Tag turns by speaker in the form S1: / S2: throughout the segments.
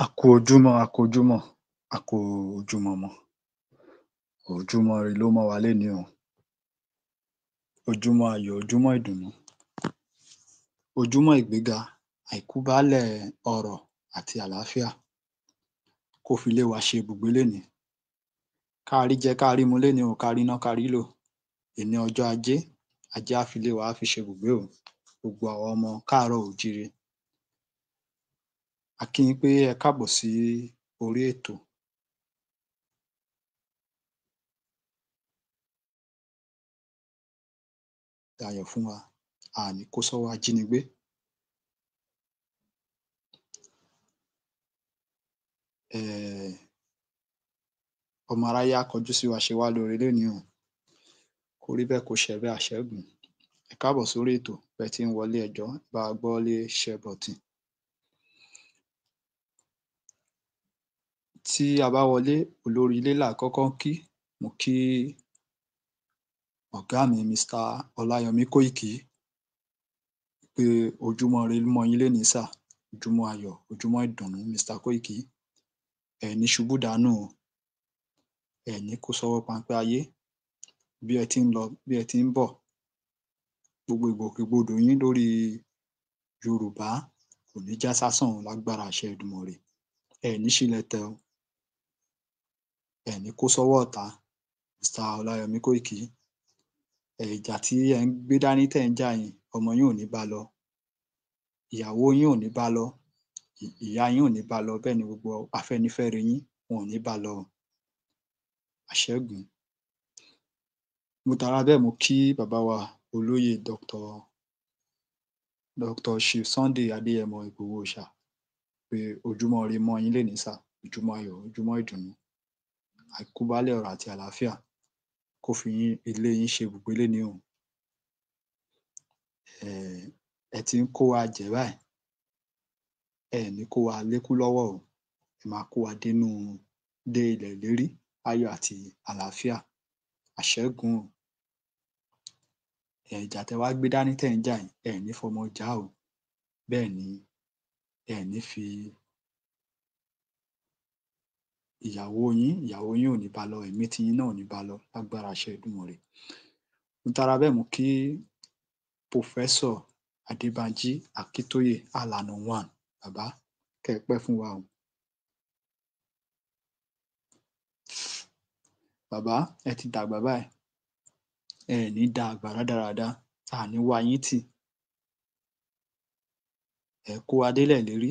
S1: A kú ojúmọ́, a kú ojúmọ́, a kú ojúmọmọ. Ojúmọ́ ire ló mọ́ wa lénìí o. Ojúmọ́ ayọ̀, ojúmọ́ ìdùnnú, ojúmọ́ ìgbéga, àìkú baálẹ̀ ọrọ̀ àti àlàáfíà kó fi ilé wa ṣe ibùgbé lénìí. Ká rí jẹ, ká rí mu lénìí o, ká ríná, ká rí lò. Èní ọjọ́ Ajé, Ajé á fi ilé wa á fi ṣe ibùgbé o. Gbogbo àwa ọmọ káàárọ̀ oòjíire. A kí yín pé ẹ káàbọ̀ sí orí ètò. Dayọ̀ fún wa, a à ní kó sọ́wọ́ ajínigbé. Ọmọ aráyé á kọjú sí wa ṣe wá lóore lénìí o. Kó rí bẹ́ẹ̀ kó ṣẹ bẹ́ẹ̀, àṣẹ gùn ún. Ẹ káàbọ̀ sórí ètò. Bẹ́ ẹ ti ń wọlé, ẹ jọ̀ọ́, ẹ bá wa gbọ́wọ́ lé share button. Tí a bá wọlé, olórí ilé là á kọ́kọ́ ń kí. Mo kí ọ̀gá mi Mr. Ọláyọmí Kóìkí pé ojúmọ́ ire ló mọ́ yín lénìí sà, ojúmọ́ ayọ̀, ojúmọ́ ìdùnnú. Mr. Kóìkí, ẹ ní ṣubú dànù o, ẹ ní kó sọ́wọ́ páńpẹ́ ayé. Bí ẹ ti ń lọ, bí ẹ ti ń bọ̀, gbogbo ìgbòkègbodò yín lórí Yorùbá kò ní já sásán o lágbára àṣẹ Èdùmàrè. Ẹ ní ṣílẹ̀tẹ̀ o, ẹ ní kó sọ́wọ́ ọ̀tá. Mr. Ọláyọmí Kóìkí, ìjà tí ẹ ń gbé dání tẹ́ ń jà yìí, ọmọ yín ò ní bá lọ, ìyàwó yín ò ní bá lọ, ìyá yín ò ní bá lọ, bẹ́ẹ̀ ni gbogbo Afẹ́nifẹ́re yín wọn ò ní bá lọ o. Àṣẹ́gun. Mo tara bẹ́ẹ̀ mo kí bàbá wa olóyè Dr. Chief Sunday Adéyẹmọ Ìgbòho Òòṣà pé ojúmọ́ ire mọ́ yín lénìí sà, ojúmọ́ ayọ̀, ojúmọ́ ìdùnnú, àìkú baálẹ̀ ọrọ̀ àti àlàáfíà kó fi yín ilé yín ṣe ibùgbé lénìí o. Ẹ ti ń kó wa jẹ̀ báyìí, ẹ ní kó wa lékú lọ́wọ́ o, ẹ máa kó wa dénú dé ilẹ̀ ìlérí láyọ̀ àti àlàáfíà. Àṣẹ́gun o. Ìjà tẹ́ wá gbé dání tẹ́ ń jà yìí, ẹ ní fọmọ jà o, bẹ́ẹ̀ ni ẹ ní fi ìyàwó yín, ìyàwó yín ò ní bá lọ, ẹ̀mí tiyín náà ò ní bá lọ lágbára àṣẹ Èdùmàrè. Mo tara bẹ́ẹ̀ mo kí Professor Adébánjí Akíntóyè Alànà One, bàbá, kẹ́ ẹ pẹ́ fún wa o. Bàbá, ẹ ti dàgbà báyìí, ẹ ní da àgbà rádaràda, a ní wá yín tì. Ẹ kó wa délẹ̀ ìlérí.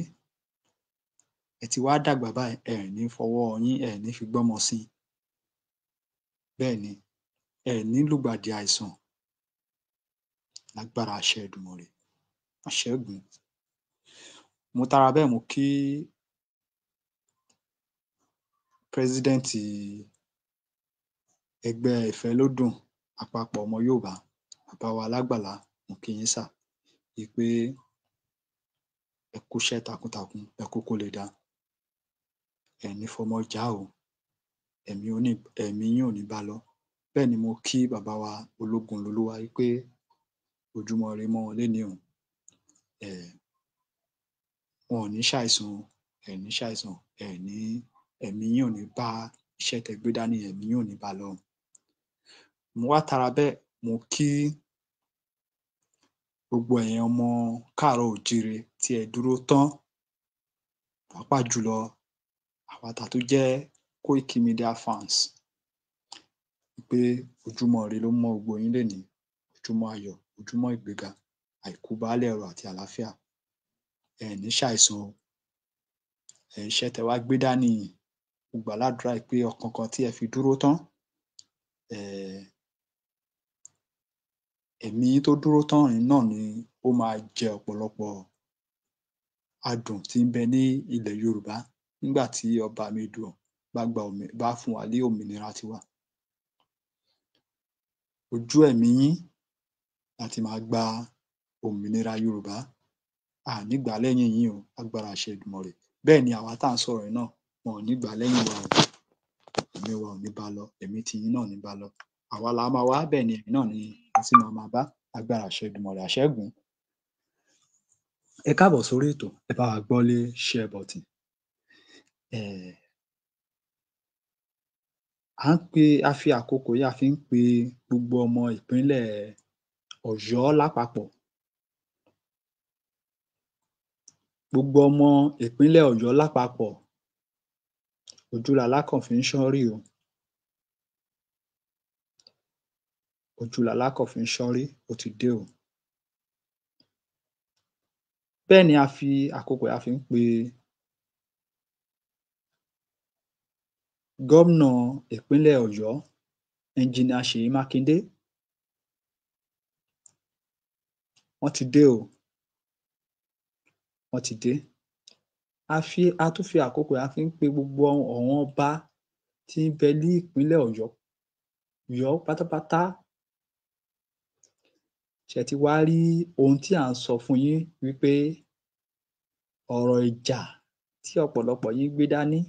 S1: Ẹ ti wá dàgbà báyìí, ẹ ní fọwọ́ yín, ẹ ní fi gbọ́mọ sí i. Bẹ́ẹ̀ ni ẹ ní lùgbàdì àìsàn lágbára àṣẹ Èdùmàrè. Àṣẹ́gun. Mo tara bẹ́ẹ̀ mo kí president ẹgbẹ́ Ìfẹ́lódùn àpapọ̀ ọmọ Yorùbá, bàbá wa Lágbàlá, mo kí yín sà wí pé ẹ kúṣẹ́ takuntakun, ẹ kú kó lè dáa. Ẹ ní fọmọ jà o, ẹ̀mí yín ò ní bá lọ. Bẹ́ẹ̀ ni mo kí bàbá wa Ológunlolúwa wí pé ojúmọ́ ire mọ́ wọn lénìí o. Wọn ò ní ṣàìsàn o, ẹ ní ṣàìsàn, ẹ ní ẹ̀mí yín ò ní bá iṣẹ́ tẹ́ gbé dání, ẹ̀mí yín ò ní bá lọ. Mo wá tara bẹ́ẹ̀ mo kí gbogbo ẹ̀yin ọmọ káàárọ̀ oòjíire tí ẹ dúró tán, pàápàá jùlọ àwa tá tún jẹ́ Koiki Media fans, pé ojúmọ́ ire ló mọ́ gbogbo yín lénìí, ojúmọ́ ayọ̀, ojúmọ́ ìgbéga, àìkú baálẹ̀ ọrọ̀ àti àlàáfíà. Ẹ ní ṣàìsàn o. Iṣẹ́ tẹ́ wá gbé dání yìí, mo gbà ládùúrà pé ọkàn kan tí ẹ fi dúró tán, ẹ̀mí yín tó dúró tán yìí náà ni ó máa jẹ ọ̀pọ̀lọpọ̀ adùn tí ń bẹ ní ilẹ̀ Yorùbá nígbà tí ọba mi Èdùà bá gba bá fún wa ní òmìnira tiwa. Ojú ẹ̀mí yín láti máa gba òmìnira Yorùbá. A ní gbà á lẹ́yìn yín o lágbára àṣẹ Èdùmàrè. Bẹ́ẹ̀ ni àwa tá à ń sọ̀rọ̀ yìí náà, wọn ò ní gbà á lẹ́yìn wa o. Ẹ̀mí wa ò ní bá lọ, ẹ̀mí tiyín náà ò ní bá lọ. Àwa la máa wá, bẹ́ẹ̀ ni ẹ̀yin náà ni a sì máa máa bá lágbára àṣẹ Èdùmàrè. Àṣẹ́gun. Ẹ káàbọ̀ sórí ètò, ẹ bá wa gbọ́ lé share button. Um à ń pe a fi àkókò yìí a fi ń pe gbogbo ọmọ ìpínlẹ̀ Ọ̀yọ́ lápapọ̀, gbogbo ọmọ ìpínlẹ̀ Ọ̀yọ́ lápapọ̀, ojú lalákàn fi ń ṣọ́rí o, ojú lalákàn fi ń ṣọ́rí, ó ti dé o. Bẹ́ẹ̀ ni a fi àkókò yìí a fi ń pe gómìnà ìpínlẹ̀ Ọ̀yọ́, Engineer Ṣèyí Mákindé, wọ́n ti dé o, wọ́n ti dé. A tún fi àkókò yìí a fi ń pe gbogbo àwọn ọba tí ń bẹ ní ìpínlẹ̀ Ọ̀yọ́ Ọ̀yọ́ pátápátá. Ṣé ẹ ti wá rí ohun tí à ń sọ fún yín wípé ọ̀rọ̀ ìjà tí ọ̀pọ̀lọpọ̀ yín gbé dání,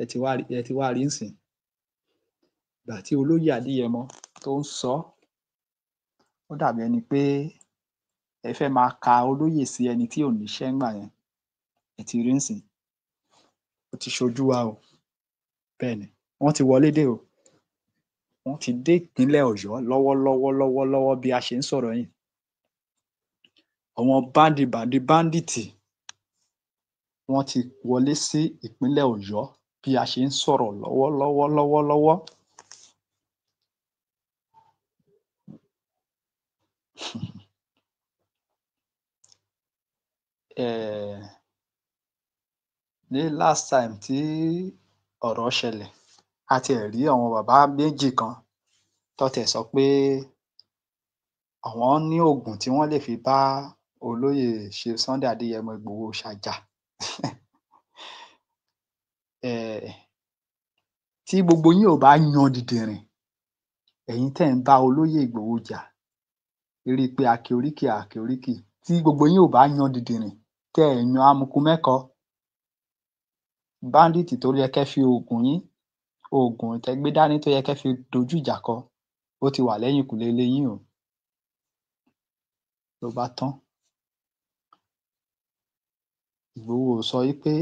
S1: ẹ ti wá rí ńsìnyí. Ìgbà tí olóyè Adéyẹmọ tó ń sọ ọ́, ó dàbí ẹni pé ẹ fẹ́ máa ka olóyè sí ẹni tí ò níṣẹ́ ńgbà yẹn. Ẹ ti rí ńsìnyí, ó ti ṣojú wa o. Bẹ́ẹ̀ ni, wọ́n ti wọlé dé o, wọ́n ti dé ìpínlẹ̀ Ọ̀yọ́ lọ́wọ́lọ́wọ́ lọ́wọ́lọ́wọ́ bí a ṣe ń sọ̀rọ̀ yìí. Àwọn báńdì báńdíìtì wọ́n ti wọlé sí ìpínlẹ̀ Ọ̀yọ́ bí a ṣe ń sọ̀rọ̀ lọ́wọ́lọ́wọ́ lọ́wọ́lọ́wọ́. um Ní last time tí ọ̀rọ̀ ṣẹlẹ̀, a tiẹ̀ rí àwọn bàbá méjì kan tán tiẹ̀ sọ pé àwọn ní oògùn tí wọ́n lè fi bá olóyè Chief Sunday Adéyẹmọ Ìgbòho Òòṣà jà. um Tí gbogbo yín ò bá yan dìdìnrìn, ẹ̀yin tẹ́ ẹ̀ ń bá olóyè Ìgbòho jà lórí pé a kí oríkì a kí oríkì, tí gbogbo yín ò bá yan dìdìnrìn, tẹ́ ẹ̀ yan amukumẹ́kọ, báńdíìtì tó yẹ kẹ́ fi oògùn yín, oògùn tẹ́ gbé dání tó yẹ kẹ́ fi dojú ìjà kọ, ó ti wà lẹ́yìnkùlé ilé yín o. Ló bá tán. Ìgbòho ò sọ wípé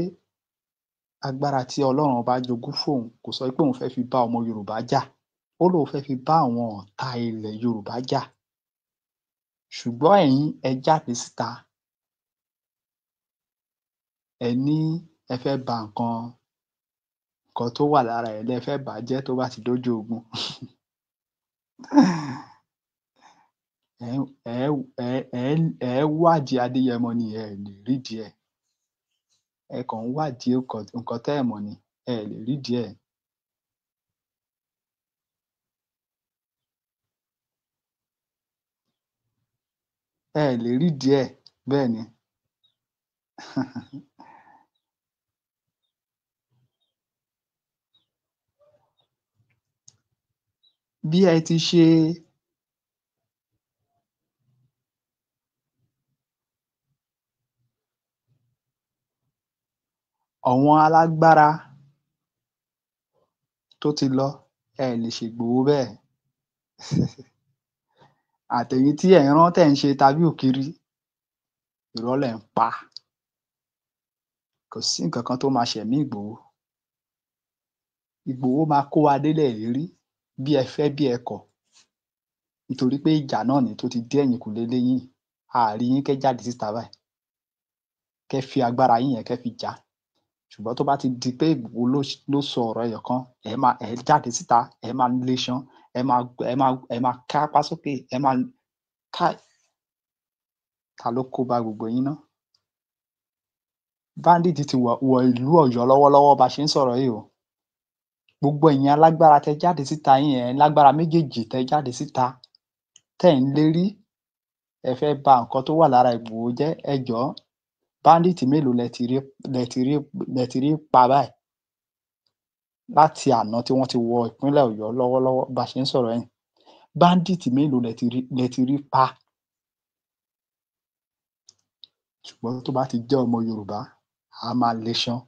S1: agbára tí Ọlọ́run ọba jogún fóun, kò sọ wípé òun fẹ́ fi bá ọmọ Yorùbá jà, ó lóun fẹ́ fi bá àwọn ọ̀tá ilẹ̀ Yorùbá jà. Ṣùgbọ́n ẹ̀yin ẹ jáde síta, ẹ ní ẹ fẹ́ ba nǹkan nǹkan tó wà lára ẹ̀ lẹ fẹ́ bà á jẹ́ tó bá ti dójú ogun. Ẹ ẹ ẹ ẹ ẹ wádìí Adéyẹmọ ni, ẹ lè rídìí ẹ̀. Ẹ kàn ń wádìí nǹkan tẹ́ ẹ̀ mọ̀ ni, ẹ lè rídìí ẹ̀. Ẹ lè rídìí ẹ̀, bẹ́ẹ̀ ni. Bí ẹ ti ṣe àwọn alágbára tó ti lọ, ẹ lè ṣe Ìgbòho bẹ́ẹ̀. Àtẹ̀yin tí ẹ̀ ń rán tẹ́ ẹ̀ ń ṣe interview kiri, irọ́ lẹ̀ ń pa. Kò sí nǹkan kan tó máa ṣẹ̀mí Ìgbòho. Ìgbòho máa kó wa délẹ̀ ìlérí bí ẹ fẹ́ bí ẹ kọ̀, nítorí pé ìjà náà ni tó ti dé ẹ̀yìnkùlé ilé yín. A à rí yín kẹ́ jáde síta báyìí, kẹ́ fi agbára yín yẹn kẹ́ fi jà á. Ṣùgbọ́n tó bá ti di pé Ìgbòho ló sọ ọ̀rọ̀ ẹyọ kan, ẹ máa ẹ jáde síta, ẹ máa leṣan, ẹ máa kápá sókè, ẹ máa káì. Ta ló kó bá gbogbo yín ná? Báńdíìtì ti wọ ìlú Ọ̀yọ́ lọ́wọ́lọ́wọ́ bá a ṣe ń sọ̀rọ̀ yìí o. Gbogbo ẹ̀yin alágbára tẹ́ jáde síta yín, ẹ̀ lágbára méjèèjì tẹ́ jáde síta, tẹ́ ẹ̀ ń lérí, ẹ fẹ́ ba nǹkan tó wà lára Ìgbòho jẹ́, ẹ jọ̀ọ́, báńdíìtì mélòó lẹ ti rí pa báyìí láti àná tí wọ́n ti wọ ìpínlẹ̀ Ọ̀yọ́ lọ́wọ́lọ́wọ́ bá a ṣe ń sọ̀rọ̀ yìí? Báńdíìtì mélòó lẹ ti rí pa? Ṣùgbọ́n tó bá ti jẹ́ ọmọ Yorùbá, a máa leṣan.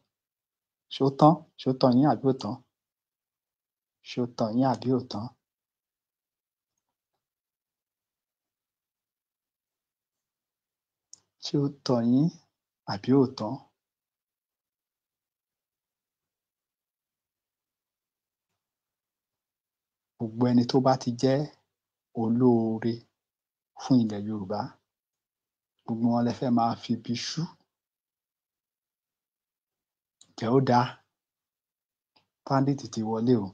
S1: Ṣó tán? Ṣó tán yín àbí ò tán? Ṣó tán yín àbí ò tán? Ṣé ó tán yín àbí ò tán? Gbogbo ẹni tó bá ti jẹ́ olóore fún ilẹ̀ Yorùbá, gbogbo wọn lẹ fẹ́ máa fi ibi ṣú. Ǹjẹ́ ó dáa? Bandit ti wọlé o.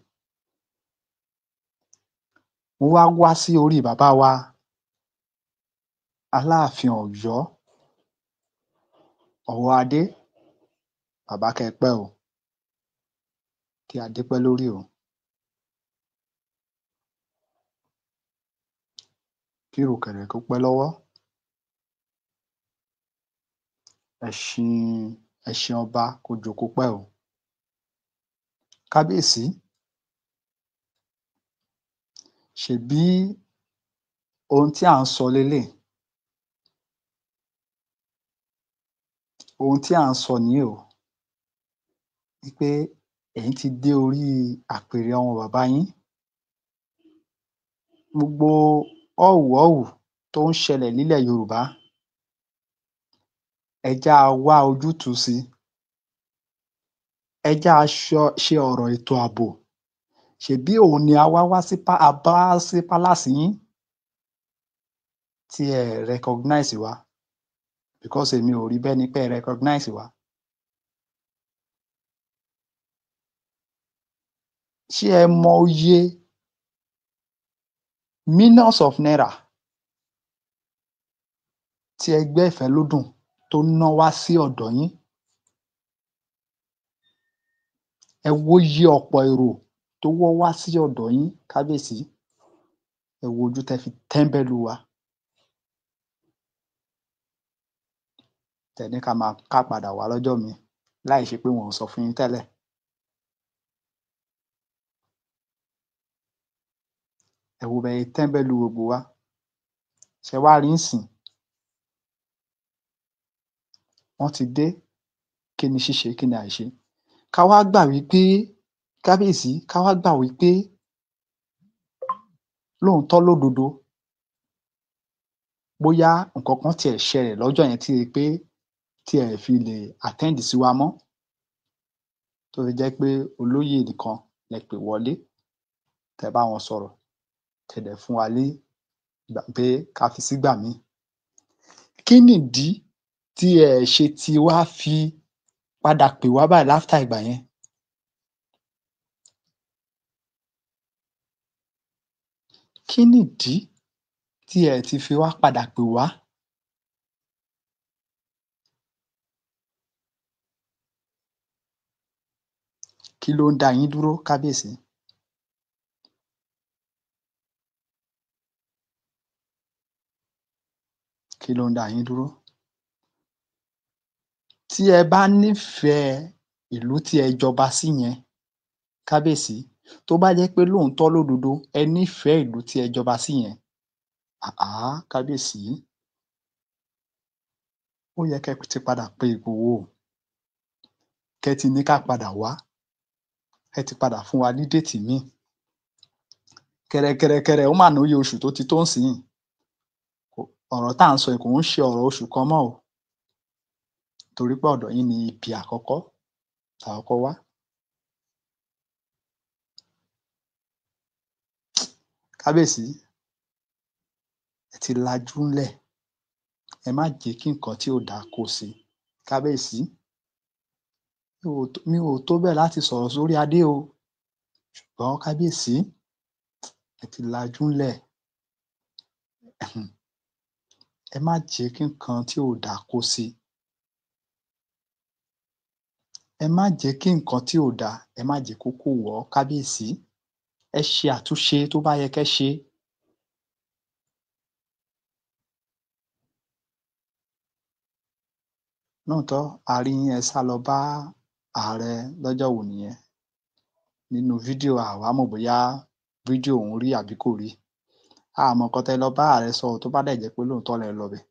S1: Mo wá wá sí orí bàbá wa Aláàfin Ọ̀yọ́, Ọ̀wọ́adé, bàbá kẹ́ ẹ pẹ́ o, kí adé pẹ́ lórí o, kí ìrùkẹ̀rẹ̀ kó pẹ́ lọ́wọ́. Ẹṣin ẹṣin ọba kó jókòó pẹ́ o. Kábíyèsí, ṣèbí ohun tí à ń sọ leléyìí, ohun tí à ń sọ nìyí o, wípé ẹ̀yin ti dé orí àpèrè àwọn bàbá yín. Gbogbo họ́wùhọ́wù tó ń ṣẹlẹ̀ nílẹ̀ Yorùbá, ẹ jẹ́ á wá ojútùú sí i. Ẹ jẹ́ á ṣe ọ̀rọ̀ ètò ààbò. Ṣèbí òun ni a wá wá sí a bá sí palace yín tí ẹ ẹ̀ recognize wa, because èmi ò rí bẹ́ni pé ẹ recognize wa. Ṣé ẹ mọ iye millions of naira tí ẹgbẹ́ Ìfẹ́lódùn tó ná wá sí ọ̀dọ̀ yín? Ẹ wo iye ọ̀pọ̀ èrò tó wọ́ wá sí ọ̀dọ̀ yín, kábíyèsí. Ẹ wo ojú tẹ́ fi tẹ́ńbẹ́lú wa. Tẹ́ ní ká máa ká padà wá lọ́jọ́ míì láì ṣe pé wọn ò sọ fún yín tẹ́lẹ̀. Ẹ wo bẹ́ ẹ ṣe tẹ́ńbẹ́lú gbogbo wa. Ṣẹ wá rí ńsìnyí, wọ́n ti dé, kí ni ṣíṣe, kí ni àìṣe? Ká wá gbà wípé, kábíyèsí, ká wá gbà wípé lóòótọ́ lódodo, bóyá nǹkan kan tiẹ̀ ṣẹlẹ̀ lọ́jọ́ yẹn tí pé tí ẹ fi lè attend sí wa mọ́, tó fi jẹ́ pé olóyè nìkan lẹ pè wọlé, tẹ́ bá wọn sọ̀rọ̀, tẹ́ dẹ̀ fún wa ní ìgbà pé ká fi sígbà míì. Kí nìdí tí ẹ ṣe ti wá fi padà pè wá báyìí after ìgbà yẹn? Kí nìdí tí ẹ ti fi wá padà pè wá? Kí ló ń dá yín dúró, kábíyèsí? Kí ló ń dá yín dúró? Tí ẹ bá nífẹ̀ẹ́ ìlú tí ẹ jọba sí yẹn, kábíyèsí, tó bá jẹ́ pé lóòótọ́ lódodo ẹ nífẹ̀ẹ́ ìlú tí ẹ jọba sí yẹn, àá kábíyèsí, ó yẹ kẹ́ ẹ ti padà pe Ìgbòho, kẹ́ ẹ ti ní ká padà wá, kẹ́ ẹ ti padà fún wa ní date míì. Kẹ̀rẹ̀kẹ̀rẹ̀kẹ̀rẹ̀ ó mà nóye oṣù tó ti tó ńsìnyìí. Ọ̀rọ̀ tá à ń sọ yìí kò ń ṣe ọ̀rọ̀ oṣù kan mọ́ o, torí pé ọ̀dọ̀ yín ni ibi àkọ́kọ́ tá a kọ́kọ́ wá. Kábíyèsí, ẹ ti lajú ńlẹ̀, ẹ má jẹ́ kí nǹkan tí ò dáa kó sí i. Kábíyèsí, mi ò tó bẹ́ẹ̀ láti sọ̀rọ̀ sórí adé o, ṣùgbọ́n kábíyèsí, ẹ ti lajú ńlẹ̀, ẹ má jẹ́ kí nǹkan tí ò dáa kó sí i. Ẹ má jẹ́ kí nǹkan tí ò dáa, ẹ má jẹ́ kó kó wọ̀ ọ́, kábíyèsí. Ẹ ṣe àtúnṣe tó bá yẹ kẹ́ ṣe. Lóòótọ́, a rí yín, ẹ sálọ bá ààrẹ lọ́jọ́ wo nìyẹn nínú fídíò, a wá mọ̀ bóyá fídíò ọ̀hún rí àbí kò rí. A mọ̀ nǹkan tẹ́ lọ bá ààrẹ sọ o, tó bá dẹ̀ jẹ́ pé lóòótọ́ lẹ lọ bẹ̀.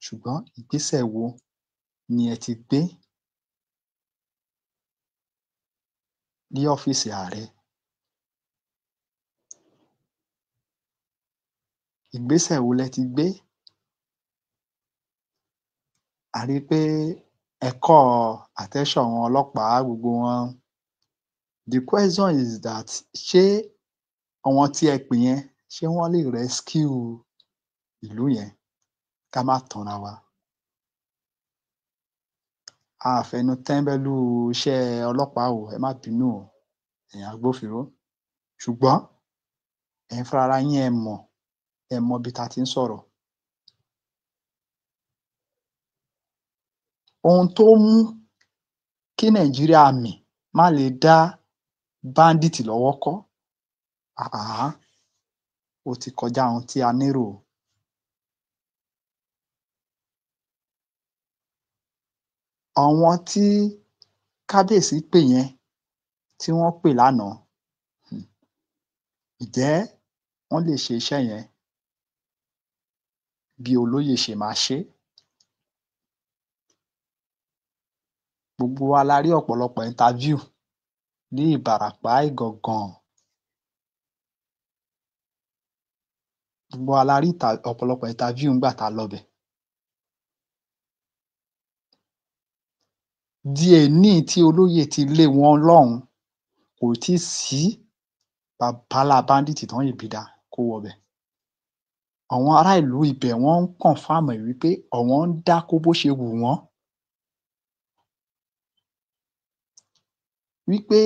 S1: Ṣùgbọ́n ìgbésẹ̀ wo ni ẹ ti gbé ní ọ́fíìsì ààrẹ? Ìgbésẹ̀ wo lẹ ti gbé? A rí i pé ẹ call attention àwọn ọlọ́pàá, gbogbo wọn. The question is that, ṣé Àwọn tí ẹ pè yẹn, ṣé wọ́n lè rescue ìlú yẹn? Ká má tanra wa. A fẹnu tẹ́ńbẹ́lú iṣẹ́ ọlọ́pàá o, ẹ má bínú o, ẹ̀yin agbófinró. Ṣùgbọ́n ẹ̀yin fúnra ara yín ẹ mọ̀, ẹ mọ ibi tá a ti ń sọ̀rọ̀. Ohun tó mú kí Nàìjíríà mì má lè dá bandit lọ́wọ́ kọ́, àhàhà, ó ti kọjá ohun tí a nérò. Àwọn tí kábíyèsí pè yẹn, tí wọ́n pè lánàá, ǹjẹ́ wọ́n lè ṣe iṣẹ́ yẹn bí olóyè ṣe máa ṣe é? Gbogbo wa la rí ọ̀pọ̀lọpọ̀ interview ní Ìbàràpá, Ìgàngàn. Gbogbo wa la rí ọ̀pọ̀lọpọ̀ interview ńgbà tá a lọbẹ̀. Di èní tí olóyè ti lé wọn lọ́hùn-ún, kò tíì sí babalá bandit tán yìí bí dáa kó wọbẹ̀. Àwọn ará ìlú ibẹ̀ wọ́n ń confirm ẹ̀ wípé àwọn ń dáko bó ṣe wù wọ́n, wípé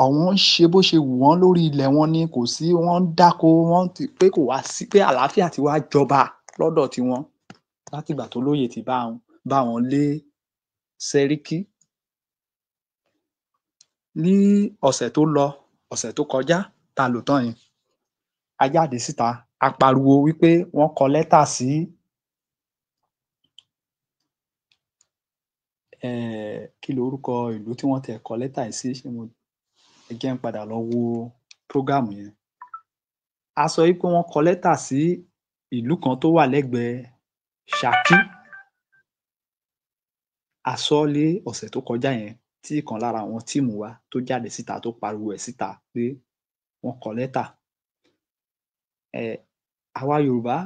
S1: àwọn ń ṣe bó ṣe wù wọ́n lórí ilẹ̀ wọn ni, kò sí, wọ́n ń dáko, wọ́n ti pé kò wá sí pé àlàáfíà ti wá jọba lọ́dọ̀ tiwọn látìgbà tólóyè ti bá wọn lé Sẹ́ríkí. Ní ọ̀sẹ̀ tó lọ, ọ̀sẹ̀ tó kọjá tá a lò tán yìí, a jáde síta, a pariwo wípé wọ́n kọ lẹ́tà sí kí lorúkọ ìlú tí wọ́n tiẹ̀ kọ lẹ́tà yìí sí? Ṣé mo, ẹ jẹ́ n padà lọ wo program yẹn. A sọ wípé wọ́n kọ lẹ́tà sí ìlú kan tó wà lẹ́gbẹ̀ẹ́ Ṣakí. A sọ ọ́ ní ọ̀sẹ̀ tó kọjá yẹn, tí ìkan lára àwọn team wa tó jáde síta tó pariwo ẹ̀ síta pé wọ́n kọ lẹ́tà. Àwa Yorùbá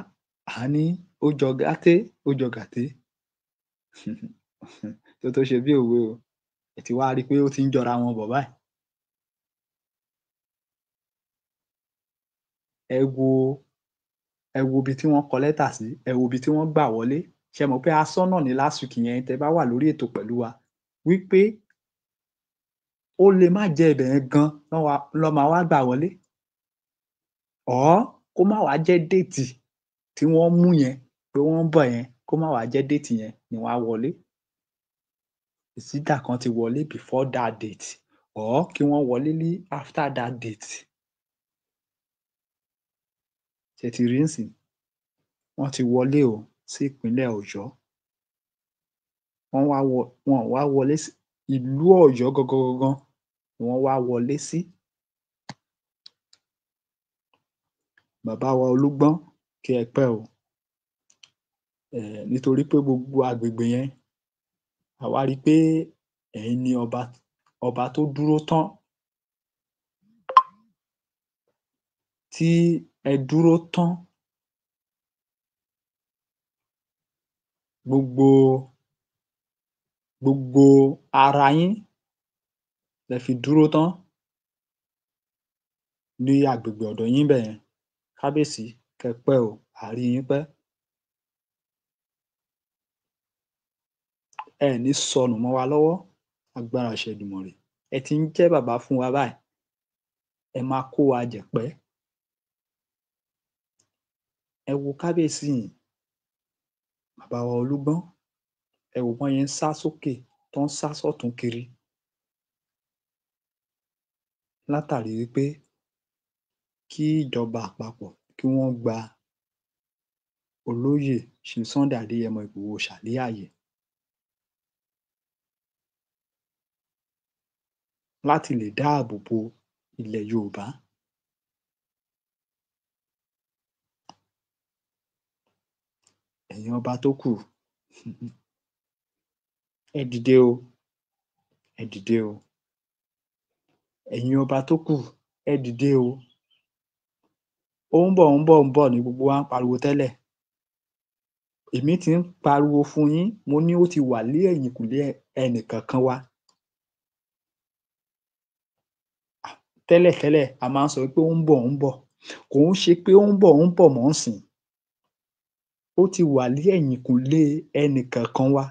S1: à ní ó jọ gáté, ó jọ gàté. Tó tó ṣe bí òwe o, ẹ ti wá rí i pé ó ti ń jọra wọn bọ̀ báyìí. Ẹ wo, ẹ wo ibi tí wọ́n kọ lẹ́tà sí, ẹ wo ibi tí wọ́n gbà wọlé. Ṣé ẹ mọ̀ pé a sọ náà ní last week yẹn, tẹ́ bá wà lórí ètò pẹ̀lú wa, wípé ó lè má jẹ́ ibẹ̀ yẹn gan lọ́ máa wá gbà wọlé, or kó má wá jẹ́ date tí wọ́n mú yẹn pé wọ́n ń bọ̀ yẹn, kó má wá jẹ́ date yẹn ni wọ́n á wọlé. It's either kan ti wọlé before that date or kí wọ́n wọlé ní after that date. Ṣé ẹ ti rí ńsìnyí? Wọ́n ti wọlé o sí ìpínlẹ̀ Ọ̀yọ́. Wọ́n wá wọ, wọn ò wá wọlé sí ìlú Ọ̀yọ́ gangan gangan ni wọ́n wá wọlé sí. Bàbá wa Olúgbọ́n, kí ẹ pẹ́ o. Nítorí pé gbogbo agbègbè yẹn, àwa rí i pé ẹ̀yin ni ọba, ọba tó dúró tán, tí ẹ dúró tán, gbogbo ara yín lẹ fi dúró tán ní agbègbè ọ̀dọ̀ yín ńbẹ̀ yẹn. Kábíyèsí, kẹ́ pẹ́ o, à á rí yín pẹ́. Ẹ ẹ̀ ní sọnù mọ́ wa lọ́wọ́, agbára àṣẹ Èdùmàrè. Ẹ ti ń jẹ́ bàbá fún wa báyìí, ẹ máa kó wa jẹ̀pẹ́. Ẹ wo kábíyèsí yìí, bàbá wa Olúgbọ́n, ẹ wò bọ́n ṣe ń sá sókè, tán ń sá sọ́tùn-ún kiri látàrí wípé kí ìjọba àpapọ̀ kí wọ́n gba olóyè Chief Sunday Adéyẹmọ Ìgbòho Òòṣà ní ààyè láti lè dáàbò bo ilẹ̀ Yorùbá. Ẹ̀yin ọba tó kù, ẹ dìde o, ẹ dìde o. Ẹ̀yin ọba tó kù, ẹ dìde o. Ó ń bọ̀, ó ń bọ̀, ó ń bọ̀ ni gbogbo wa ń pariwo tẹ́lẹ̀. Èmi ti ń pariwo fún yín, mo ní ó ti wà ní ẹ̀yìnkùlé ẹnìkọ̀ọ̀kan wa. Tẹ́lẹ̀tẹ́lẹ̀ a máa ń sọ pé ó ń bọ̀, ó ń bọ̀. Kò ń ṣe pé ó ń bọ̀, ó ń bọ̀ mọ́ ńsìn. Ó ti wà ní ẹ̀yìnkùlé ẹnìkọ̀ọ̀kan wa.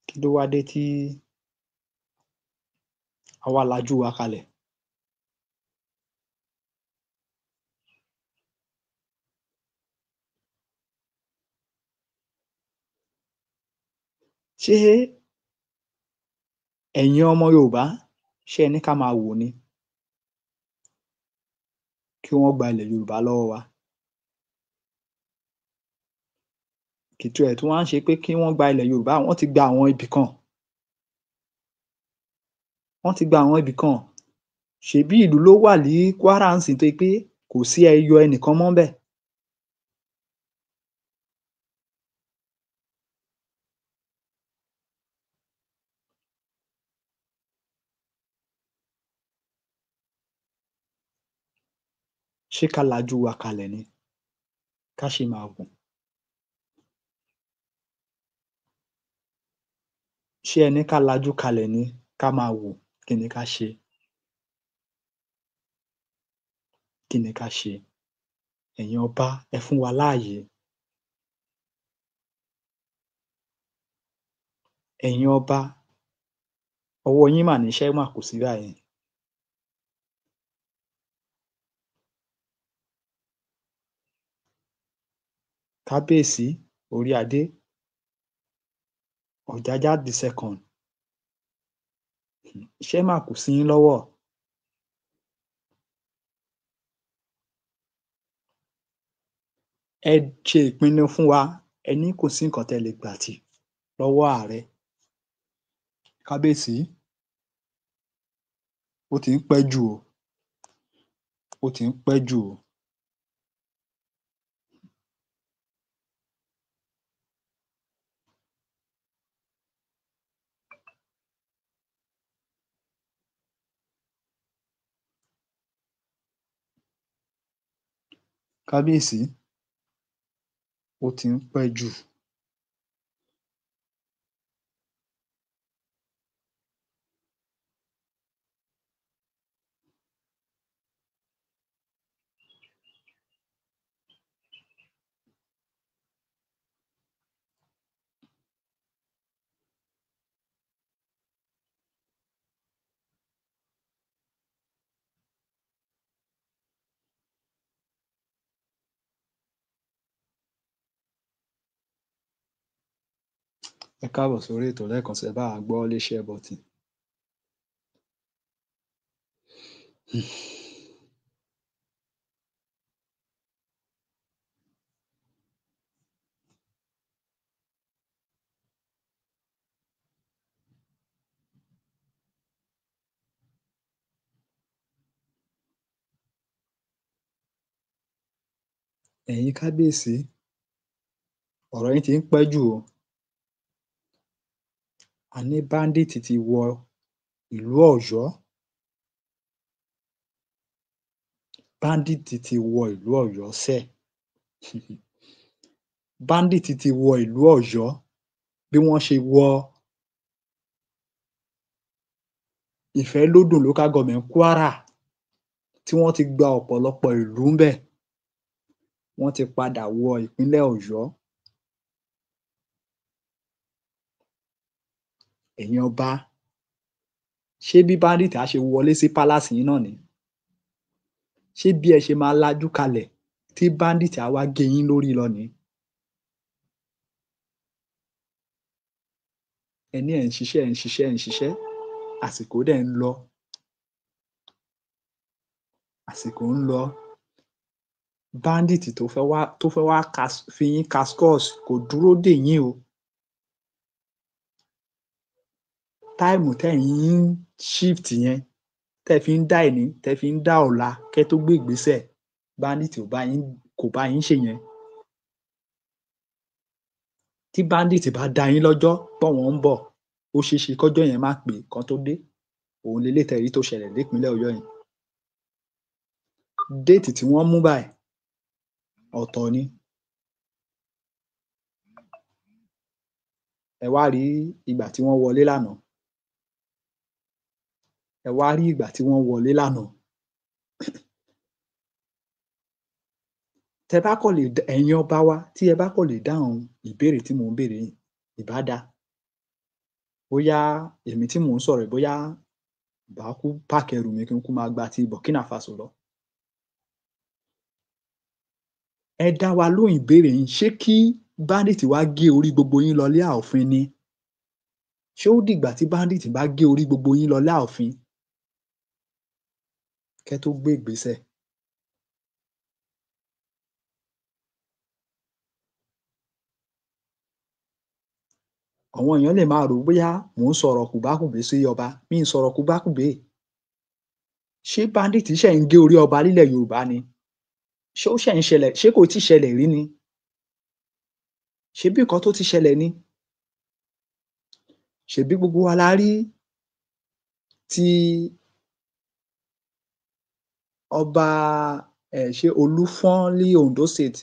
S1: Kí ló wá dé tí a wá lajú wa kalẹ̀? Ṣé ẹ̀yin ọmọ Yorùbá, ṣé ẹ ní ká máa wò ni kí wọ́n gba ilẹ̀ Yorùbá lọ́wọ́ wa? Kì í tiẹ̀ tún wá ń ṣe pé kí wọ́n gba ilẹ̀ Yorùbá, wọ́n ti gba àwọn ibì kan. Wọ́n ti gba àwọn ibì kan. Ṣèbí ìlú ló wà ní Kwara ńsìn tó ṣe pé kò sí ẹyọ ẹnìkan mọ́ ńbẹ̀. Ṣé ká lajú wa kalẹ̀ ni ká ṣì máa wò? Ṣé ẹ ní ká lajú kalẹ̀ ni ká máa wò? Kí ni ká ṣe? Kí ni ká ṣe? Ẹ̀yin ọba, ẹ fún wa láàyè. Ẹ̀yin ọba, ọwọ́ yín mà níṣẹ́ mà kù sí báyìí. Kábíyèsí orí adé, Ọ̀jájá the second, iṣẹ́ mà kù sí yín lọ́wọ́. Ẹ ṣe ìpinnu fún wa, ẹ ní kò sí nǹkan tẹ́ ẹ lè gbà tì lọ́wọ́ ààrẹ. Kábíyèsí, ó ti ń pẹ́ jù o, ó ti ń pẹ́ jù o. Kábíyèsí, ó ti ń pẹ́ jù. Ẹ káàbọ̀ sórí ètò lẹ́ẹ̀kan sí, ẹ bá wa gbọ́ lé share button. Ẹ̀yin kábíyèsí, ọ̀rọ̀ yín ti ń pẹ́ jù o. A ní bandit ti wọ ìlú Ọ̀yọ́. Bandit ti wọ ìlú Ọ̀yọ́ sẹ́. Bandit ti wọ ìlú Ọ̀yọ́ bí wọ́n ṣe wọ Ìfẹ́lódùn local government Kwara tí wọ́n ti gba ọ̀pọ̀lọpọ̀ ìlú ńbẹ̀. Wọ́n ti padà wọ ìpínlẹ̀ Ọ̀yọ́. Ẹ̀yin ọba, ṣé bí bandit á ṣe wọlé sí palace yín náà nìí? Ṣé bí ẹ ṣe máa lajú kalẹ̀ tí bandit á wá gé yín lórí lọ nìí? Ẹ ní ẹ̀ ń ṣiṣẹ́, ẹ̀ ń ṣiṣẹ́, ẹ̀ ń ṣiṣẹ́, àsìkò dẹ̀ ń lọ. Àsìkò ń lọ. Bandit tó fẹ́ wá fi yín cascos kò dúró dè yín o. Táìmù tẹ́yin ń shift yẹn, tẹ́ fi ń dá èní, tẹ́ fi ń dá ọ̀la kẹ́ tó gbé ìgbésẹ̀, bandit ò bá yín, kò bá yín ṣe yẹn. Tí bandit bá dá yín lọ́jọ́ pọ́wọn ń bọ̀, ó ṣeé ṣe kọ́jọ́ yẹn má pé kán tó dé. Òun leléyìí tẹ́ ẹ rí tó ṣẹlẹ̀ nípínlẹ̀ Ọ̀yọ́ yẹn. Déètì tí wọ́n mú báyìí ọ̀tọ̀ ni. Ẹ wá rí ìgbà tí wọ́n wọlé lánàá, ẹ wá rí ìgbà tí wọ́n wọlé lánàá. Tẹ bá kọ̀ lè, ẹ̀yin ọba wa, tí ẹ bá kọ̀ lè dáhùn ìbéèrè tí mò ń béèrè yìí, ìbá dáa. Bóyá èmi tí mò ń sọ̀rọ̀, bóyá bá kú páàkì ẹrù mi kí n kú máa gba ti Burkina Faso lọ. Ẹ dá wa lóhùn ìbéèrè yìí: ṣé kí bandit wá gé orí gbogbo yín lọ lé àòfin ni? Ṣé ó dìgbà tí bandit bá gé orí gbogbo yín lọ lé àòfin kẹ́ tó gbé ìgbésẹ̀? Àwọn èèyàn lè máa rò bóyá mò ń sọ̀rọ̀ kùbákùgbé sí ọba. Mi ń sọ̀rọ̀ kùbákùgbé. Ṣé bandit ṣe ń gé orí ọba nílẹ̀ Yorùbá ni? Ṣé ó ṣe ń ṣẹlẹ̀? Ṣé kò tí ṣẹlẹ̀ rí ni? Ṣé bí nǹkan tó ti ṣẹlẹ̀ ni? Ṣebí gbogbo wa la rí ti ọba ẹ, ṣé Olúfọ́n ní Ondo State?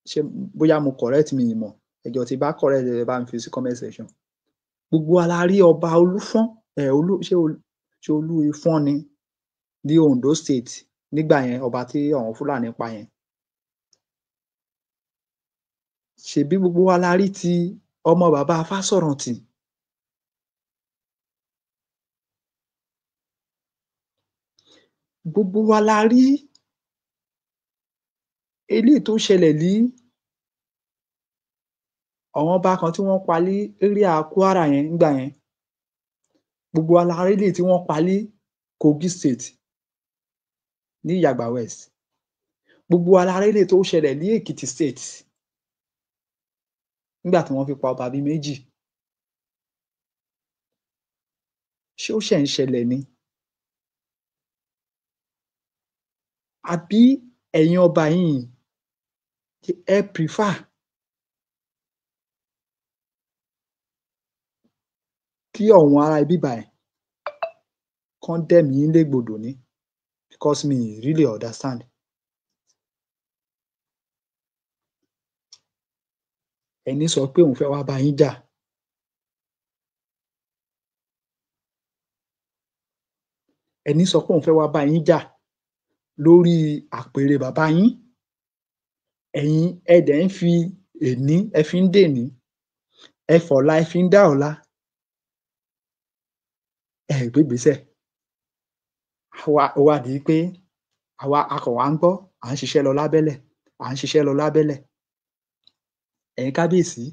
S1: Ṣé bóyá mo correct mi mọ̀, ẹ jọ̀ọ́, tí bá correct, ẹ bá mi fi sí comment section. Gbogbo wa la rí ọba Olúfọ́n ẹ, olú ṣé ṣé Olú Ifọ́n ni ní Ondo State nígbà yẹn, ọba tí àwọn Fúlàní pa yẹn. Ṣebí gbogbo wa la rí ti ọmọ bàbá Fásọ̀rántì. Gbogbo wa la rí eléyìí tó ṣẹlẹ̀ ní àwọn ọba kan tí wọ́n pa ní area Kwara yẹn nígbà yẹn. Gbogbo wa la rí eléyìí tí wọ́n pa ní Kogi State ní Yagba West. Gbogbo wa la rí eléyìí tó ṣẹlẹ̀ ní Èkìtì State nígbà tí wọ́n fi pa ọba bíi méjì. Ṣé ó ṣe ń ṣẹlẹ̀ ni? Àbí ẹ̀yin ọba yìí, ẹ prefer kí ọ̀wọ́n ará ibi báyìí kán dẹ̀mí yín légbodò ni? Because mi really understand. Ẹni sọ pé òun fẹ́ wá bá yín jà, ẹni sọ pé òun fẹ́ wá bá yín jà lórí àpèrè bàbá yín, ẹ̀yin ẹ dẹ̀ ń fi èní, ẹ fi ń dèní, ẹ fọ̀la, ẹ fi ń dá ọ̀la, ẹ gbégbèsẹ̀. Ó wá di pé àwa akọ̀ wa ń gbọ́, à ń ṣiṣẹ́ lọ lábẹ́lẹ̀, à ń ṣiṣẹ́ lọ lábẹ́lẹ̀. Ẹ̀yin kábíyèsí,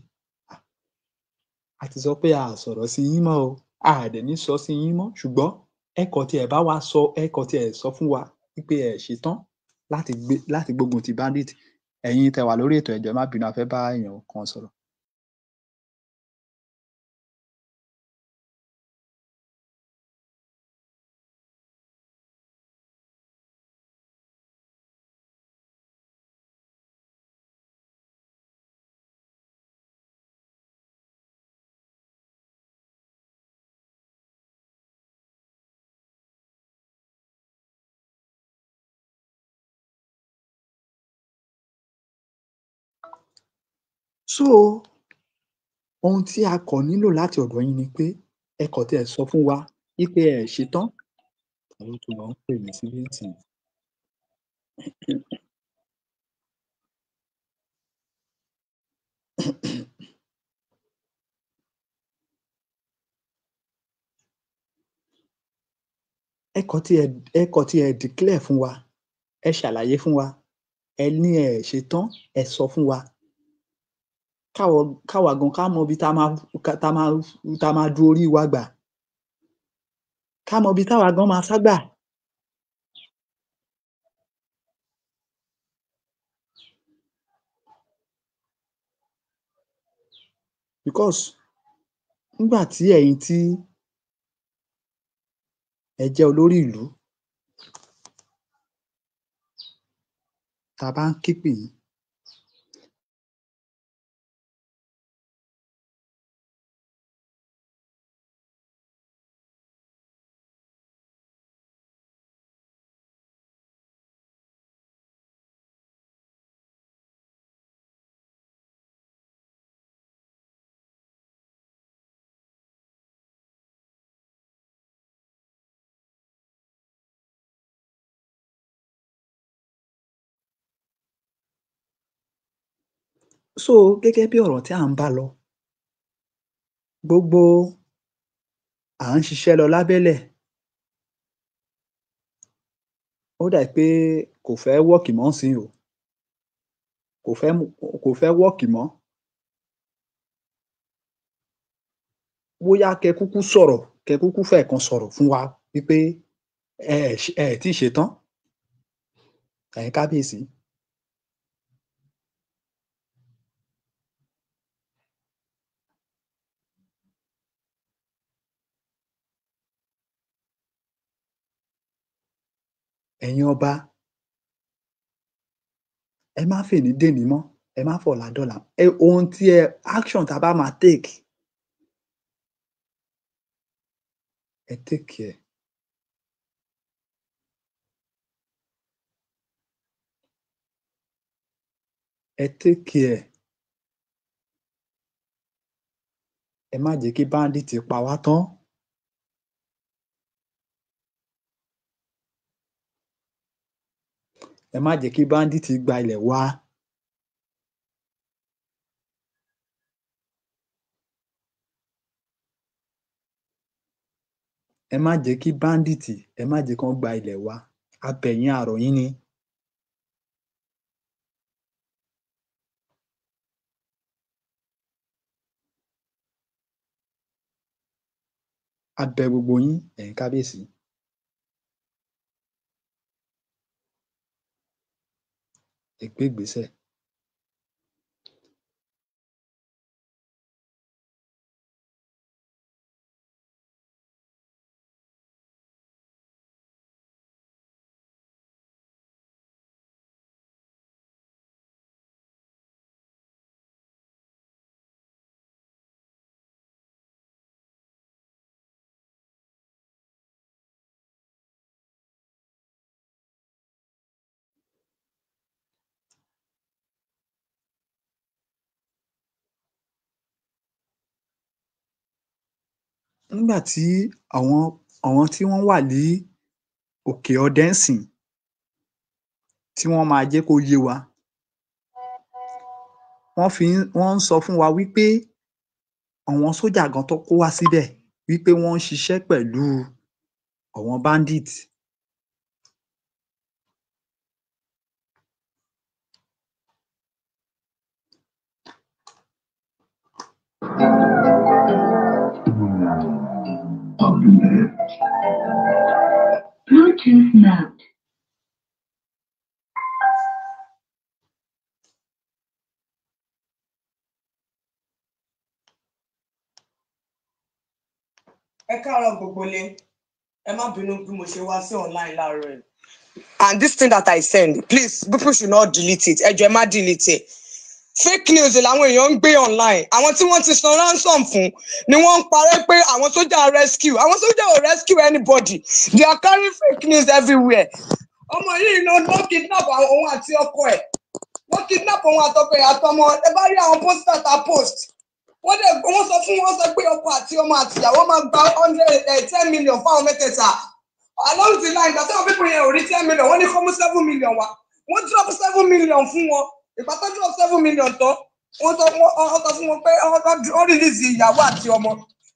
S1: a ti sọ pé a sọ̀rọ̀ sí yín mọ́ o, a dẹ̀ ní sọ sí yín mọ́, ṣùgbọ́n ẹ kọ̀ tí ẹ bá wa sọ, ẹ kọ̀ tí ẹ sọ fún wa wípé ẹ ṣetán láti gbé láti gbógun ti bandit. Ẹ̀yin tẹ́ wà lórí ètò, ẹ jọ̀ọ́, ẹ má bínú, a fẹ́ bá èèyàn kan sọ̀rọ̀. So ohun tí a kọ̀ nílò láti ọ̀dọ̀ yín ni pé ẹ kọ̀ tí ẹ sọ fún wa wípé ẹ ṣetán. Ta ló tún lọ ń pè mí síbí nísìnyí? Ẹ kọ̀ tí ẹ declare fún wa, ẹ ṣàlàyé fún wa, ẹ ní ẹ ṣetán, ẹ sọ fún wa káwa gan ká mọ ibi tá máa du orí wa gbà, ká mọ ibi táwa gan máa sá gbà. Because nígbà tí ẹ̀yin tí ẹ jẹ́ olórí ìlú, tá a bá ń ké pè yín So gẹ́gẹ́ bí ọ̀rọ̀ tí à ń bá lọ, gbogbo à ń ṣiṣẹ́ lọ lábẹ́lẹ̀, ó dà pé kò fẹ́ wọ́ọ̀kì mọ́ sí o, kò fẹ́ wọ́ọ̀kì mọ́. Bóyá kẹ kúkú sọ̀rọ̀, kẹ kúkú fẹ́ kan sọ̀rọ̀ fún wa wípé ẹ ẹ tí ì ṣetán, ẹ̀yin kábíyèsí. Ẹ̀yin ọba, ẹ má fèní dèní mọ́, ẹ má fọ̀la dọ́là. Ẹ ohun tí ẹ action tá a bá máa take, ẹ take care. Ẹ take care. Ẹ má jẹ́ kí bandit pa wá tán. Ẹ má jẹ́ kí bandit gba ilẹ̀ wa. Ẹ má jẹ́ kí bandit, ẹ má jẹ́ kán gba ilẹ̀ wa. A bẹ̀ yín, a rọ̀ yín ni. A bẹ̀ gbogbo yín, ẹ̀yin kábíyèsí. Ẹ gbé ìgbésẹ̀. Nígbà tí àwọn tí wọ́n wà ní òkè ọdẹ ńsìn, tí wọ́n máa jẹ́ kó yé wa, wọ́n ń sọ fún wa wípé àwọn sójà gan tó kó wá síbẹ̀, wípé wọ́n ń ṣiṣẹ́ pẹ̀lú àwọn bandit.
S2: Bluetooth mode.
S3: Ẹ káàárọ̀ gbogbo ilé. Ẹ má bínú bí mo ṣe wá sí online láàárọ̀ yìí. And this thing that I send, please, people should not delete it. Ẹ jọ̀ọ́, ẹ má delete it. Fake news làwọn èèyàn ń gbé online. Àwọn tí wọ́n ti san ransom fún ni wọ́n ń parẹ́ pé àwọn sójà rescue. Àwọn sójà ò rescue anybody. They are carrying fake news everywhere. Ọmọ yìí ló ló kidnap àwọn òun àti ọkọ ẹ̀. Wọ́n kidnap òun àtọkọ ẹ̀ àtọmọ. Ẹ bá rí àwọn poster ta post, wọ́n dẹ̀ wọ́n sọ fún wọn sọ pé ọkọ àti ọmọ àti ìyàwó máa gba 110 million fáwọn mẹ́tẹ̀ẹ̀ta. Along the line, ìgbà táwọn people yẹn ò rí 10 million, wọ́n ní kó mú 7 million wá. Wọ́n drop 7 million fún wọn. Ìgbà tó drop 7 million tán, wọ́n sọ fún wọn pé wọ́n release ìyàwó àti ọmọ.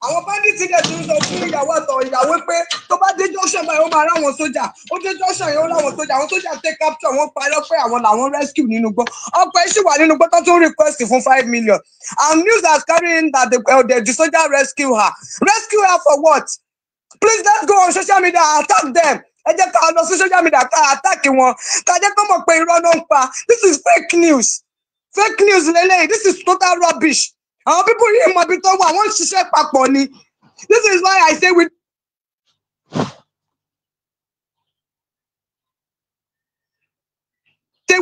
S3: Àwọn bandits dẹ̀ tún sọ fún ìyàwó àtọ̀ ìyàwó pé tó bá dé junction báyìí, ó máa ráwọn sójà. Ó dé junction yẹn, ó ráwọn sójà. Àwọn sójà take capture, wọ́n parọ́ pé àwọn làwọn rescue nínú igbó. Ọkọ ẹ̀ sì wà nínú igbó tó tún request fún 5 million. And news has carrying that the soldier rescue her. Rescue her for what? Please, let's go on social media and attack them. Ẹ jẹ́ ká lọ sí social media, ká attack wọn, ká jẹ́ kó mọ̀ pé irọ́ ló ń pa. This is fake news, fake news lélẹ́yìí. This is total rubbish. Àwọn people yìí mọ ibi tó wà, wọ́n ń ṣiṣẹ́ papọ̀ ni. This is why I say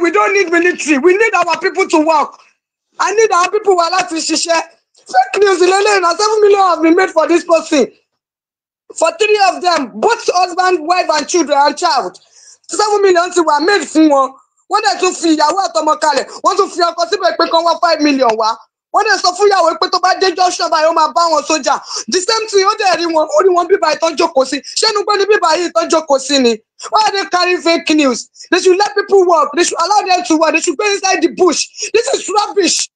S3: we don't need military. We need our people to work. I need our people wà láti ṣiṣẹ́. Fake news lélẹ́yìí na. 7 million have been made for this person, for three of them, both husband, wife and children and child. 7 million ti wà made fún wọn. Wọ́n dẹ̀ tún fi ìyàwó àtọmọ kalẹ̀, wọ́n tún fi ọkọ síbẹ̀ pé kán wá 5 million wá. Wọ́n dẹ̀ sọ fún ìyàwó pé tó bá dé junction báyìí, ó máa bá wọn sójà. The same thing, ó dẹ̀ rí wọn, ó rí wọn bíbá ìtàn jókòó sí. Ṣé inú gbé ní bíbá yìí ìtàn jókòó sí ni? Why are they carrying fake news? They should let people work. They should allow them to work. They should go inside the bush. This is rubbish.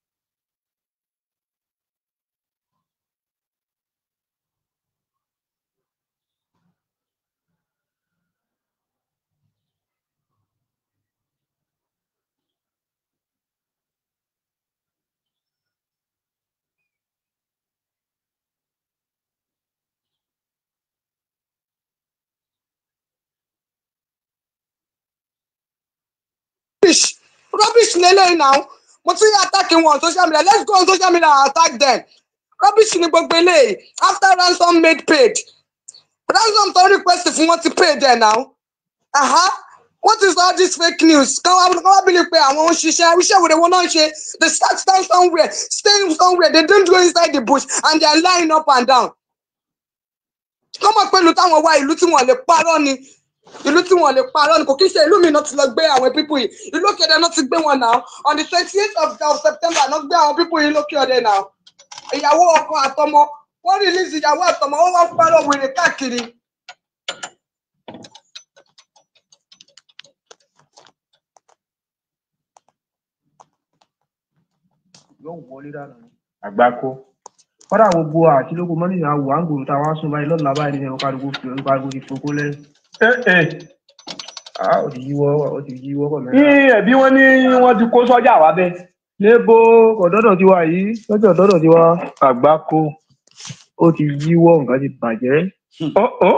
S3: Rubbish lélẹ́yìn náà. Mo ti attack wọn on social media. Let's go on social media and attack them. Rubbish ni gbogbo eléyìí. After ransom made paid. Ransom tó request fún wọn ti pay there now. Aha. What is all this fake news? Kán wá believe pé àwọn ń ṣiṣẹ́, iṣẹ́ wo ni wọ́n náà ń ṣe? They start down somewhere, staying somewhere, they don't go inside the bush and they are lying up and down. Kán mọ̀ pé ìlú táwọn wá, ìlú tí wọ́n lè parọ́ ni. Ìlú tí wọ́n lè parọ́ ni, kò kí ṣe ìlú mi náà ti lọ gbé àwọn people yìí. Ìlú òkè ọdẹ náà ti gbé wọn now. On the 28th of September náà gbé àwọn people yìí lókè ọdẹ now. Ìyàwó, ọkọ àtọmọ, wọ́n release ìyàwó àtọmọ, wọ́n wá parọ́ wèrè káàkiri.
S4: Yóò wọlé dànù ni.
S5: Àgbákò.
S4: Kódà gbogbo àtìlógún mọ́nìyàn àwọ̀ àǹgòrò tá a wá sùn báyìí lọ́la báyìí ní kálukú fi kálukú ti fokó lẹ́yìn. Ó ti yíwọ́, ó ti yíwọ́ kọ̀ mẹ́ta.
S5: Ní ẹ̀bí wọn ní wọ́n ti kó sọ́jà wá bẹ́ẹ̀.
S4: Lébo kò dọ́dọ̀ tiwa yìí, lọ́jọ́ dọ́dọ̀ tiwa.
S5: Àgbákò.
S4: Ó ti yíwọ́, nǹkan ti bàjẹ́.
S5: Ó ó.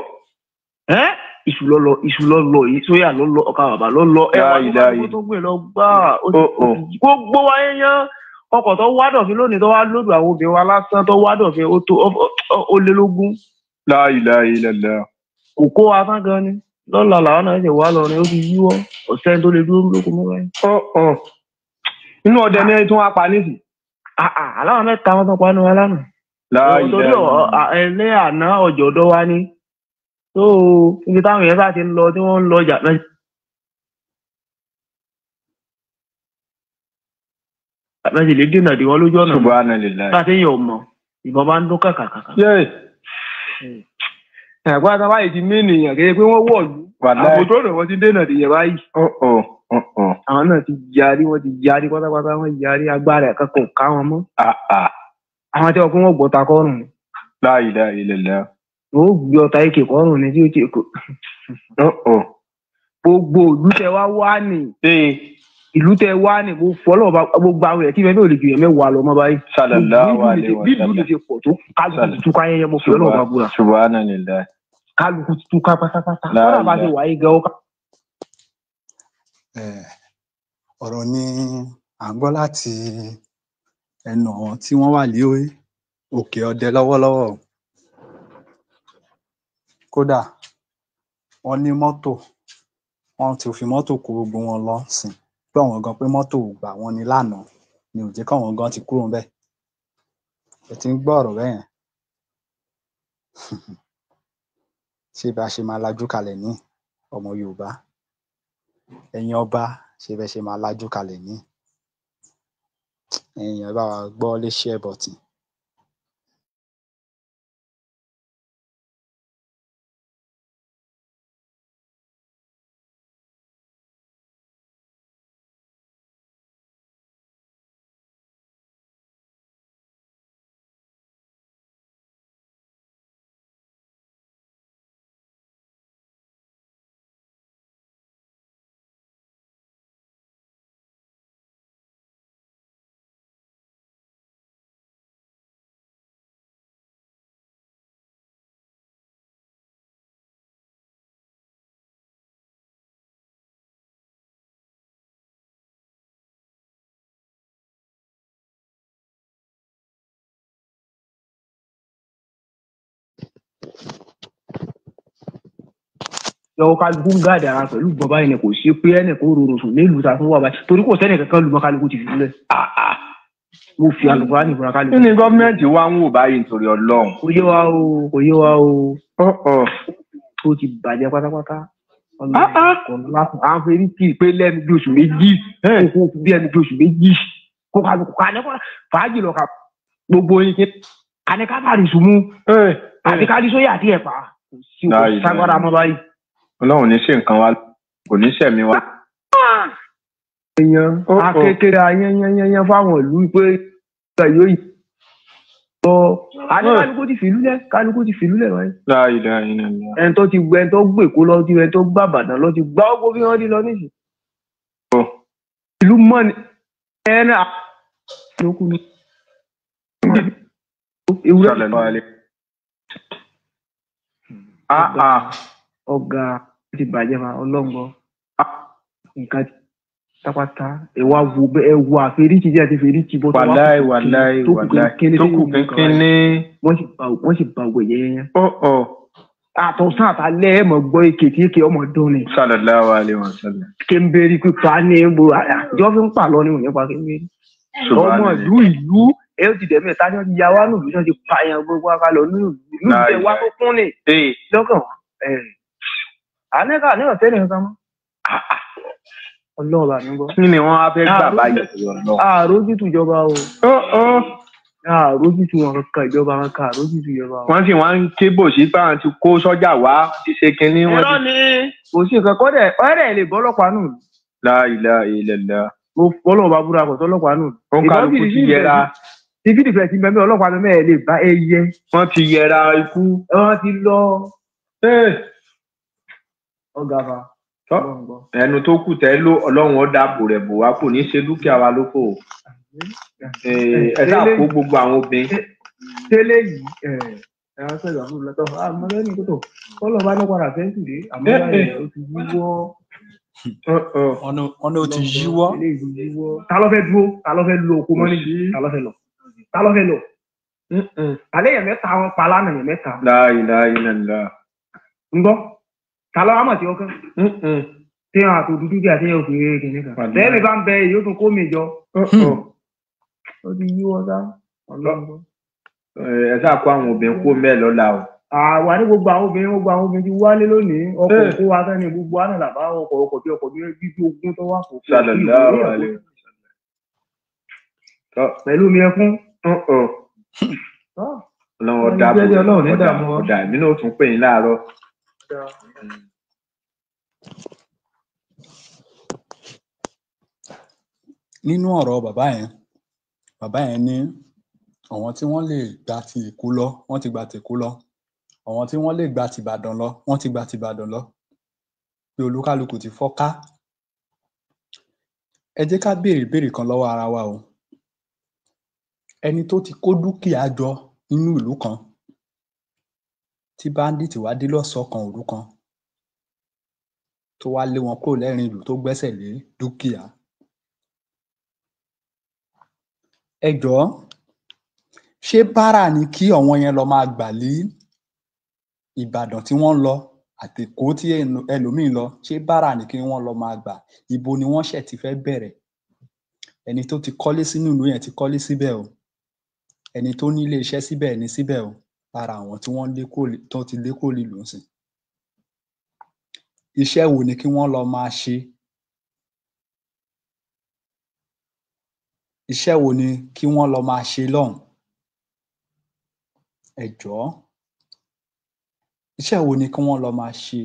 S4: Ẹ́ iṣu lọ lọ, iṣu lọ lọ yìí, sóyà lọ lọ, ọkà bàbà lọ lọ, ẹwà
S5: Láì
S4: tó
S5: láì.
S4: bá tó gbé lọ gbà. Ó ti
S5: Ó ó.
S4: gbogbo wa yẹn yán ọkọ̀ tó wá dọ̀fin lónìí tó wá lódò àwọn obìnrin wa lásán tó wá dọ̀fin ó tó ó lé lógún.
S5: La ilaha illallah.
S4: Kò kó wa tán gan ni lọ́la làwọn náà ṣe wá lọ ni ó ti yíwọ́, ọ̀sẹ̀ tó lè dúró lóko mọ́ báyìí.
S5: Ó ó. Inú ọdẹ ní ẹni tí wọ́n á pa nísì.
S4: Àà aláwọ̀ mẹ́ta wọn tán panu wa lánàá.
S5: La
S4: Torí
S5: ilaha.
S4: ẹlẹ́ àná ọjọ́ ọ̀dọ́ wa ni tó ibi táwọn èèyàn bá ti ń lọ tí wọ́n ń lọ ọjà mẹ́sì lè dènà dè wọ́n lójú ọ̀nà
S5: Subhanallah.
S4: bá a ti ń yọ̀ mọ̀ ìbọn bá ń dún kàkàkàkà.
S5: Yé.
S4: Ẹ̀gbọ́n àtàwọn báyìí ti mí nìyàn kéde pé wọ́n wọ̀lú.
S5: Wàláhì.
S4: Àwọn tó rẹ̀ wọ́n ti dènà dè yẹn báyìí.
S5: Ó ó. Ó ó.
S4: Àwọn náà ti yarí, wọ́n ti yarí pátápátá, wọ́n yarí, agbára ẹ̀ka kò ká wọn mọ́.
S5: Àà.
S4: Àwọn tí wọ́n kún wọ́n gbọ́ta kọ́rùn ni.
S5: La ilaha illallah.
S4: Wọ́n ó gbé ọta èkè kọ́rùn ni tí ó ti kò.
S5: Ó ó.
S4: Gbogbo ìlú tẹ wá wá nì.
S5: Ee.
S4: Ìlú tẹ wá nì, mo fọlọ́ bá gbogbo àwọn ẹ̀ tí bẹ́ẹ̀ ò lè ju yẹn mẹ́wàá lọ mọ́ báyìí.
S5: Sallallahu alaihi wa
S4: Bí ìlú
S5: sallam.
S4: ti pọ̀ tó, kálukú ti túká yẹn, mo fọlọ́ bá búra.
S5: Subhanallah.
S4: Kálukú ti túká pátápátá.
S5: La
S4: Kọ́lá bá ti
S5: ilaha.
S4: wà yí gan ó
S1: Eh, ọ̀rọ̀ ni à ń gbọ́ láti ẹnu àwọn tí wọ́n wà ní òkè ọdẹ lọ́wọ́lọ́wọ́ o. Kódà wọ́n ní mọ́tò, wọ́n ti fi mọ́tò kó gbogbo wọn lọ sìn pé àwọn gan pé mọ́tò ò gbà wọ́n ní lánàá ni ò jẹ́ káwọn gan ti kúrò ńbẹ̀. Ẹ ti ń gbọ́ ọ̀rọ̀ bẹ́yẹn. Ṣé bá a ṣe máa lajú kalẹ̀ ní ọmọ Yorùbá? Ẹ̀yin ọba, ṣé bẹ́ ṣe máa lajú kalẹ̀ ní? Ẹ̀yin èèyàn, ẹ bá wa gbọ́ lé share button.
S4: Lọ́wọ́ kálukú ń gáàdì ara pẹ̀lú ìbọn báyìí ni, kò sí pé ẹnì kó rorò sùn nílùú ta fún wa báyìí torí kò sẹ́nì kankan lùmọ́, kálukú ti fi sílẹ̀. Mo fi àlùkò ìfura kálukú.
S5: Kí ni gọ́ọ̀mẹ̀ntì wa ń wò báyìí nítorí Ọlọ́run?
S4: Kò yé wa o, kò yé wa o.
S5: Ó ó.
S4: Ó ti bàjẹ́ pátápátá.
S5: Ah, ah.
S4: Kò lásán à ń ferí kì í pé lẹ́nu bí oṣù 2, kó kó bí ẹnu bí oṣù 2 kó kálukú kálẹ̀ kó fàájì lọ ká gbogbo yín kí kálẹ̀ ká bàrì sùn mú àbí ká rí sóyà àti ẹ̀pà, kò sí kò
S5: Láì, láì.
S4: ságbára mọ́ báyìí.
S5: Ọlọ́run ní ṣe nǹkan wa, kò ní ṣẹ̀mí wa.
S4: Èèyàn
S5: Ó, ó.
S4: akékeré ayányányányán fáwọn ìlú pé ìgbà yóò yí lọ àní kálukú ti fìlú lẹ, kálukú ti fìlú lẹ báyìí.
S5: La ilaha illallah.
S4: Ẹni tó ti gbẹ, ẹni tó gbè kó lọ ti, ẹni tó gbà bàdàn lọ ti gbá ọgbó bí wọn rí lọ nísìnyí.
S5: Ó.
S4: Ìlú mọ́ ni ẹni lókun ni ewúrẹ́.
S5: Sallallahu alaihi. Ah ah.
S4: Ọ̀gá ti bàjẹ́ ma ọlọ́ngbọ́ nǹkan. Pátápátá ẹ wá wo ẹ wo àferíjì tí a ti feríjì bọ́ tó wá
S5: Wàláì wàláì
S4: tó kù
S5: wàláì
S4: kékeré
S5: tó kù kínkínní.
S4: Wọ́n sì ba ògbó ẹ̀yẹ yẹn.
S5: Ó ọ̀
S4: Àtọ̀sán àtàlẹ́ ẹ̀ mọ̀ gbọ́ èké tí èké ọmọ dún ni.
S5: Sallallahu alaihi wasallam.
S4: Kéńbérì pípa ní bo àjọ fi ń pàlọ́ ni òní pa kéńbérì. Ọmọ ìlú ìlú ẹ ó ti dẹ̀ mẹ́ta ní wọ́n ti ya wá nùlú tí wọ́n ti pa ẹyàn gbogbo wa kalọ̀ nínú ìlú ìlú tẹ wá tó kún ni lọ́kàn wọn. Àníkà ní ọ̀tẹ́ nìkan mọ́. Ọlọ́run bá mi gbọ́.
S5: Kí ni wọ́n á fẹ́ gbà báyìí?
S4: Àrójútù ìjọba o. Àrójútù wọn kankan ìjọba kankan àrójútù ìjọba o.
S5: Wọ́n sì wá ń kébò sí pé àwọn ti kó sọ́jà wá ti ṣe kinní.
S4: Irọ́ ni kò sí nǹkan kọ́dẹ̀ ọ̀rẹ́ lè bọ́ ọlọ́pàá nù.
S5: La ilaha illallah.
S4: Mo fọlọ́ bá búra kò sọ́lọ́pàá nù.
S5: Ó ń kálukú ti yẹra.
S4: Ibi ìfẹ́ ti bẹ́ẹ̀ ọlọ́pàá bẹ́ẹ̀ lè bá ẹyẹ.
S5: Wọ́n ti yẹra ikú.
S4: Wọ́n ti lọ. Ọ̀gá fa.
S5: Ẹnu tó kù tẹ́ ló Ọlọ́run ó dáàbò rẹ̀ bò wá, kò ní ṣe dúkìá wa lófò. Ẹ sáà kó gbogbo àwọn obìnrin.
S4: Tẹ́lẹ̀ yìí ẹ ẹ sọ ìgbà fún mi lọ́tọ̀ àmọ́ lẹ́nu kótó kọ́lọ̀ bá ní padà fẹ́ǹsì dé àmọ́ báyìí ó ti yíwọ́.
S1: Wọ́n ní ó ti yíwọ́.
S4: Ta ló fẹ́ dúró? Ta ló fẹ́ lo oko mọ́ níbi? Ta ló fẹ́ lọ? Ta ló fẹ́ lọ? Àlẹ́ yẹn mẹ́ta wọn pa lánàá yẹn mẹ́ta.
S5: La ilaha illallah.
S4: Ń gbọ́? Ta ló wá mọ̀ tí ó kán? Tí wọn àtò dúdú bí àti òfin eré kìíní kan. Bẹ́ẹ̀ mi bá ń bẹ èyí ó tún kó mi jọ. Ó ti yíwọ́ sá.
S5: Ẹ sáà kó àwọn obìnrin kó mẹ́ẹ̀ lọ́la o.
S4: Àwa ní gbogbo àwọn obìnrin gbogbo àwọn obìnrin ti wálé lónìí. Ọkọ̀ kó wa tán ni gbogbo àná làbá ọkọ̀ ọkọ̀ bí ọkọ̀ bí ogún tó wà kó.
S5: Sallallahu alaihi wasallam.
S4: Pẹ̀lú mi ẹkún.
S5: Ọlọ́run ọ̀dà ọ̀dà èmi náà tún pè yín láàárọ̀.
S1: Nínú ọ̀rọ̀ bàbá yẹn, bàbá yẹn ní àwọn tí wọ́n lè gba ti Èkó lọ, wọ́n ti gba ti Èkó lọ. Àwọn tí wọ́n lè gba ti Ìbàdàn lọ, wọ́n ti gba ti Ìbàdàn lọ. Pé olúkálukú ti fọ́ká. Ẹ jẹ́ ká béèrè ìbéèrè kan lọ́wọ́ ara wa o. Ẹni tó ti kó dúkìá jọ nínú ìlú kan, tí báńdíìtì wá dé lọ́sàn-án kan òru kan, tó wá lé wọn kúrò lẹ́rìn ìlú tó gbẹ́sẹ̀ lé dúkìá. Ẹ jọ̀ọ́, ṣé bárà ni kí àwọn yẹn lọ máa gbà lé Ìbàdàn tí wọ́n ń lọ àtÈkó tí ẹlòmíín lọ, ṣé bárà ni kí wọ́n lọ máa gbà? Ibo ni wọ́n ṣẹ̀ ti fẹ́ bẹ̀rẹ̀? Ẹni tó ti kọ́lé sínú ìlú yẹn ti kọ́lé síbẹ̀ o. Ẹni tó ní ilé iṣẹ́ síbẹ̀ ní síbẹ̀ o. Lára àwọn tí wọ́n lé kúrò tó ti lé kúrò nílùú ńsìn. Iṣẹ́ wo ni kí wọ́n lọ máa ṣe? Iṣẹ́ wo ni kí wọ́n lọ máa ṣe lọ́hùn? Ẹ jọ̀ọ́, iṣẹ́ wo ni kí wọ́n lọ máa ṣe?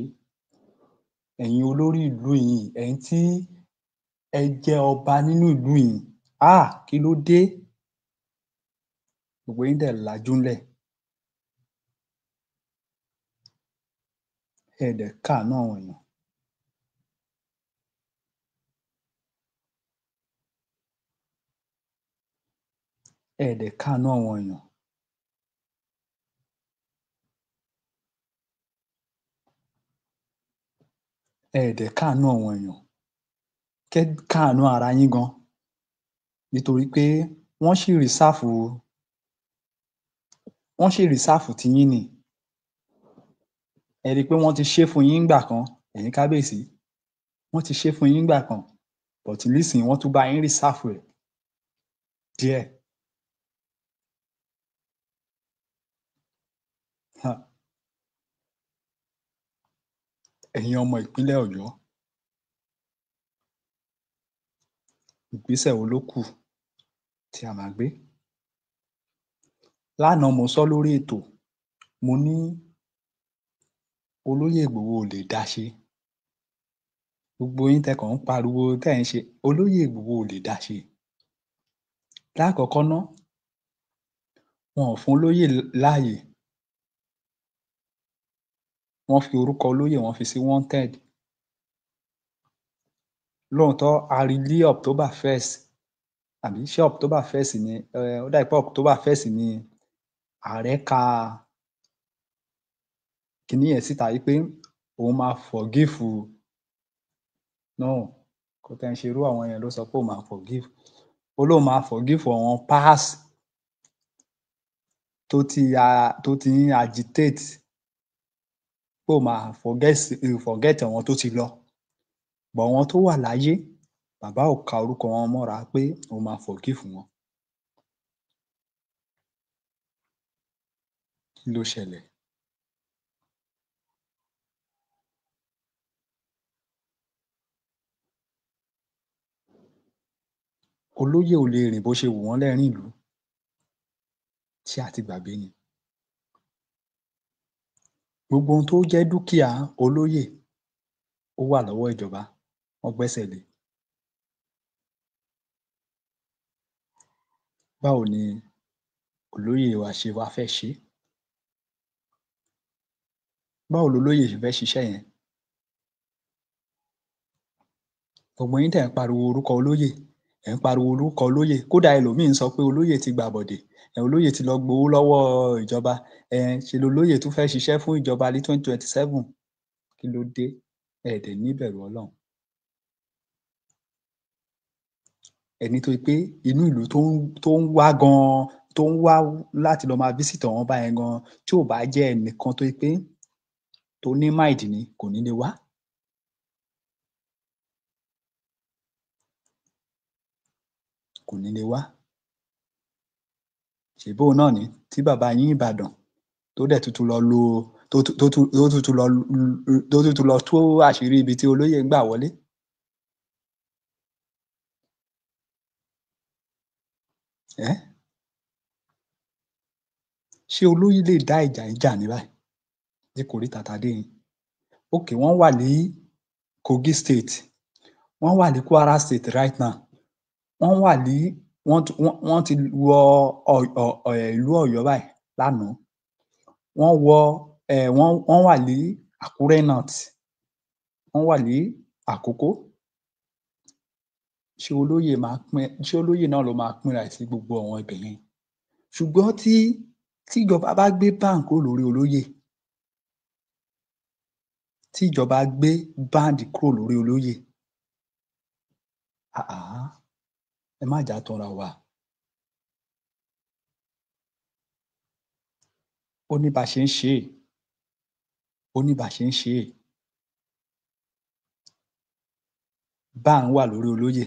S1: Ẹ̀yin olórí ìlú yìí, ẹ̀yin tí ẹ jẹ́ ọba nínú ìlú yìí, kí ló dé? Gbogbo yín dẹ̀ lajú ńlẹ̀. Ẹ dẹ̀ káàánú àwọn èèyàn. Ẹ dẹ̀ káàánú àwọn èèyàn. Ẹ dẹ̀ káàánú àwọn èèyàn. Kẹ́ káàánú ara yín gan. Nítorí pé wọ́n ṣì rìsáàfù wọ́n ṣì rìsáàfù tiyín ni. Ẹ rí i pé wọ́n ti ṣé fún yín ńgbà kan, ẹ̀yin kábíyèsí. Wọ́n ti ṣé fún yín ńgbà kan, but nísìnyí wọ́n tún bá yín rìsáàfù ẹ̀ díẹ̀. Ẹ̀yin ọmọ ìpínlẹ̀ Ọ̀yọ́, ìgbésẹ̀ wo ló kù tí a máa gbé? Lánàá mo sọ lórí ètò, mo ní Olóyè Ìgbòho ò lè dá ṣe. Gbogbo yín tẹ́ kàn ń pariwo tẹ́ ẹ̀ ń ṣe, Olóyè Ìgbòho ò lè dá ṣe. Lákọ̀ọ́kọ́ ná, wọn ò fún olóyè láàyè. Wọ́n fi orúkọ olóyè wọ́n fi sí wanted. Lóòótọ́ a rí ní October 1st àbí ṣé October 1st ni ó dà pé October 1st ni ààrẹ ka kinní yẹn síta wí pé òun máa forgive no Kò tẹ́ ń ṣe irú àwọn yẹn ló sọ pé òun máa forgive. Ó lóun máa forgive àwọn past tó ti ń agitate, pé òun máa forget àwọn tó ti lọ. But àwọn tó wà láyé, bàbá ò ka orúkọ wọn mọ́ra pé òun máa forgive wọn. Kí ló ṣẹlẹ̀? Olóyè ò lè rìn bó ṣe wù wọ́n lẹ́rìn ìlú tí a ti gbàgbé ni. Gbogbo ohun tó jẹ́ dúkìá olóyè ó wà lọ́wọ́ ìjọba, wọ́n gbẹ́sẹ̀ lé. Báwo ni olóyè wa ṣe wá fẹ́ ṣe é? Báwo lolóyè ṣe fẹ́ ṣiṣẹ́ yẹn? Gbogbo yín tẹ̀ ń pariwo orúkọ olóyè, ẹ̀ ń pariwo orúkọ olóyè, kódà ẹlòmíín sọ pé olóyè ti gbàbọ̀dè, ẹ̀ olóyè ti lọ gbowó lọ́wọ́ ìjọba, ẹ̀ ṣe lolóyè tún fẹ́ ṣiṣẹ́ fún ìjọba ní 2027. Kí ló dé? Ẹ dẹ̀ ní ìbẹ̀rù Ọlọ́run. Ẹni tó pé inú ìlú tó ń wá gan-an, tó ń wá láti lọ máa visit àwọn ọba yẹn gan-an, tí ò bá jẹ́ ẹnìkan tó pé tó ní mind ni, kò ní lè wá. Kò ní lè wá. Ṣèbí òun náà ni tí bàbá yín Ìbàdàn tó dẹ̀ tuntun lọ lo tó tuntun lọ tú àṣírí ibi tí olóyè ń gbà wọlé. Ẹ́ ṣé olóyè lè dá ìjà yìí jà ní báyìí ní kòríta tá a dé yìí? Okay, wọ́n wà ní Kogi State, wọ́n wà ní Kwara State right now, wọ́n wà ní wọ́n ti wọ ìlú Ọ̀yọ́ báyìí lánàá, wọ́n wọ wọ́n wà ní Àkúrẹ́ North, wọ́n wà ní Àkókó. Ṣé olóyè máa pín, ṣé olóyè náà ló máa pínra ẹ̀ sí gbogbo àwọn ibẹ̀ yẹn? Ṣùgbọ́n tí tíjọba bá gbé ban kúrò lórí olóyè, tí ìjọba gbé ban kúrò lórí olóyè, àá ẹ má jà tanra wa. Ó ní bá ṣe ń ṣe é, ó ní bá ṣe ń ṣe é. Ban wà lórí olóyè,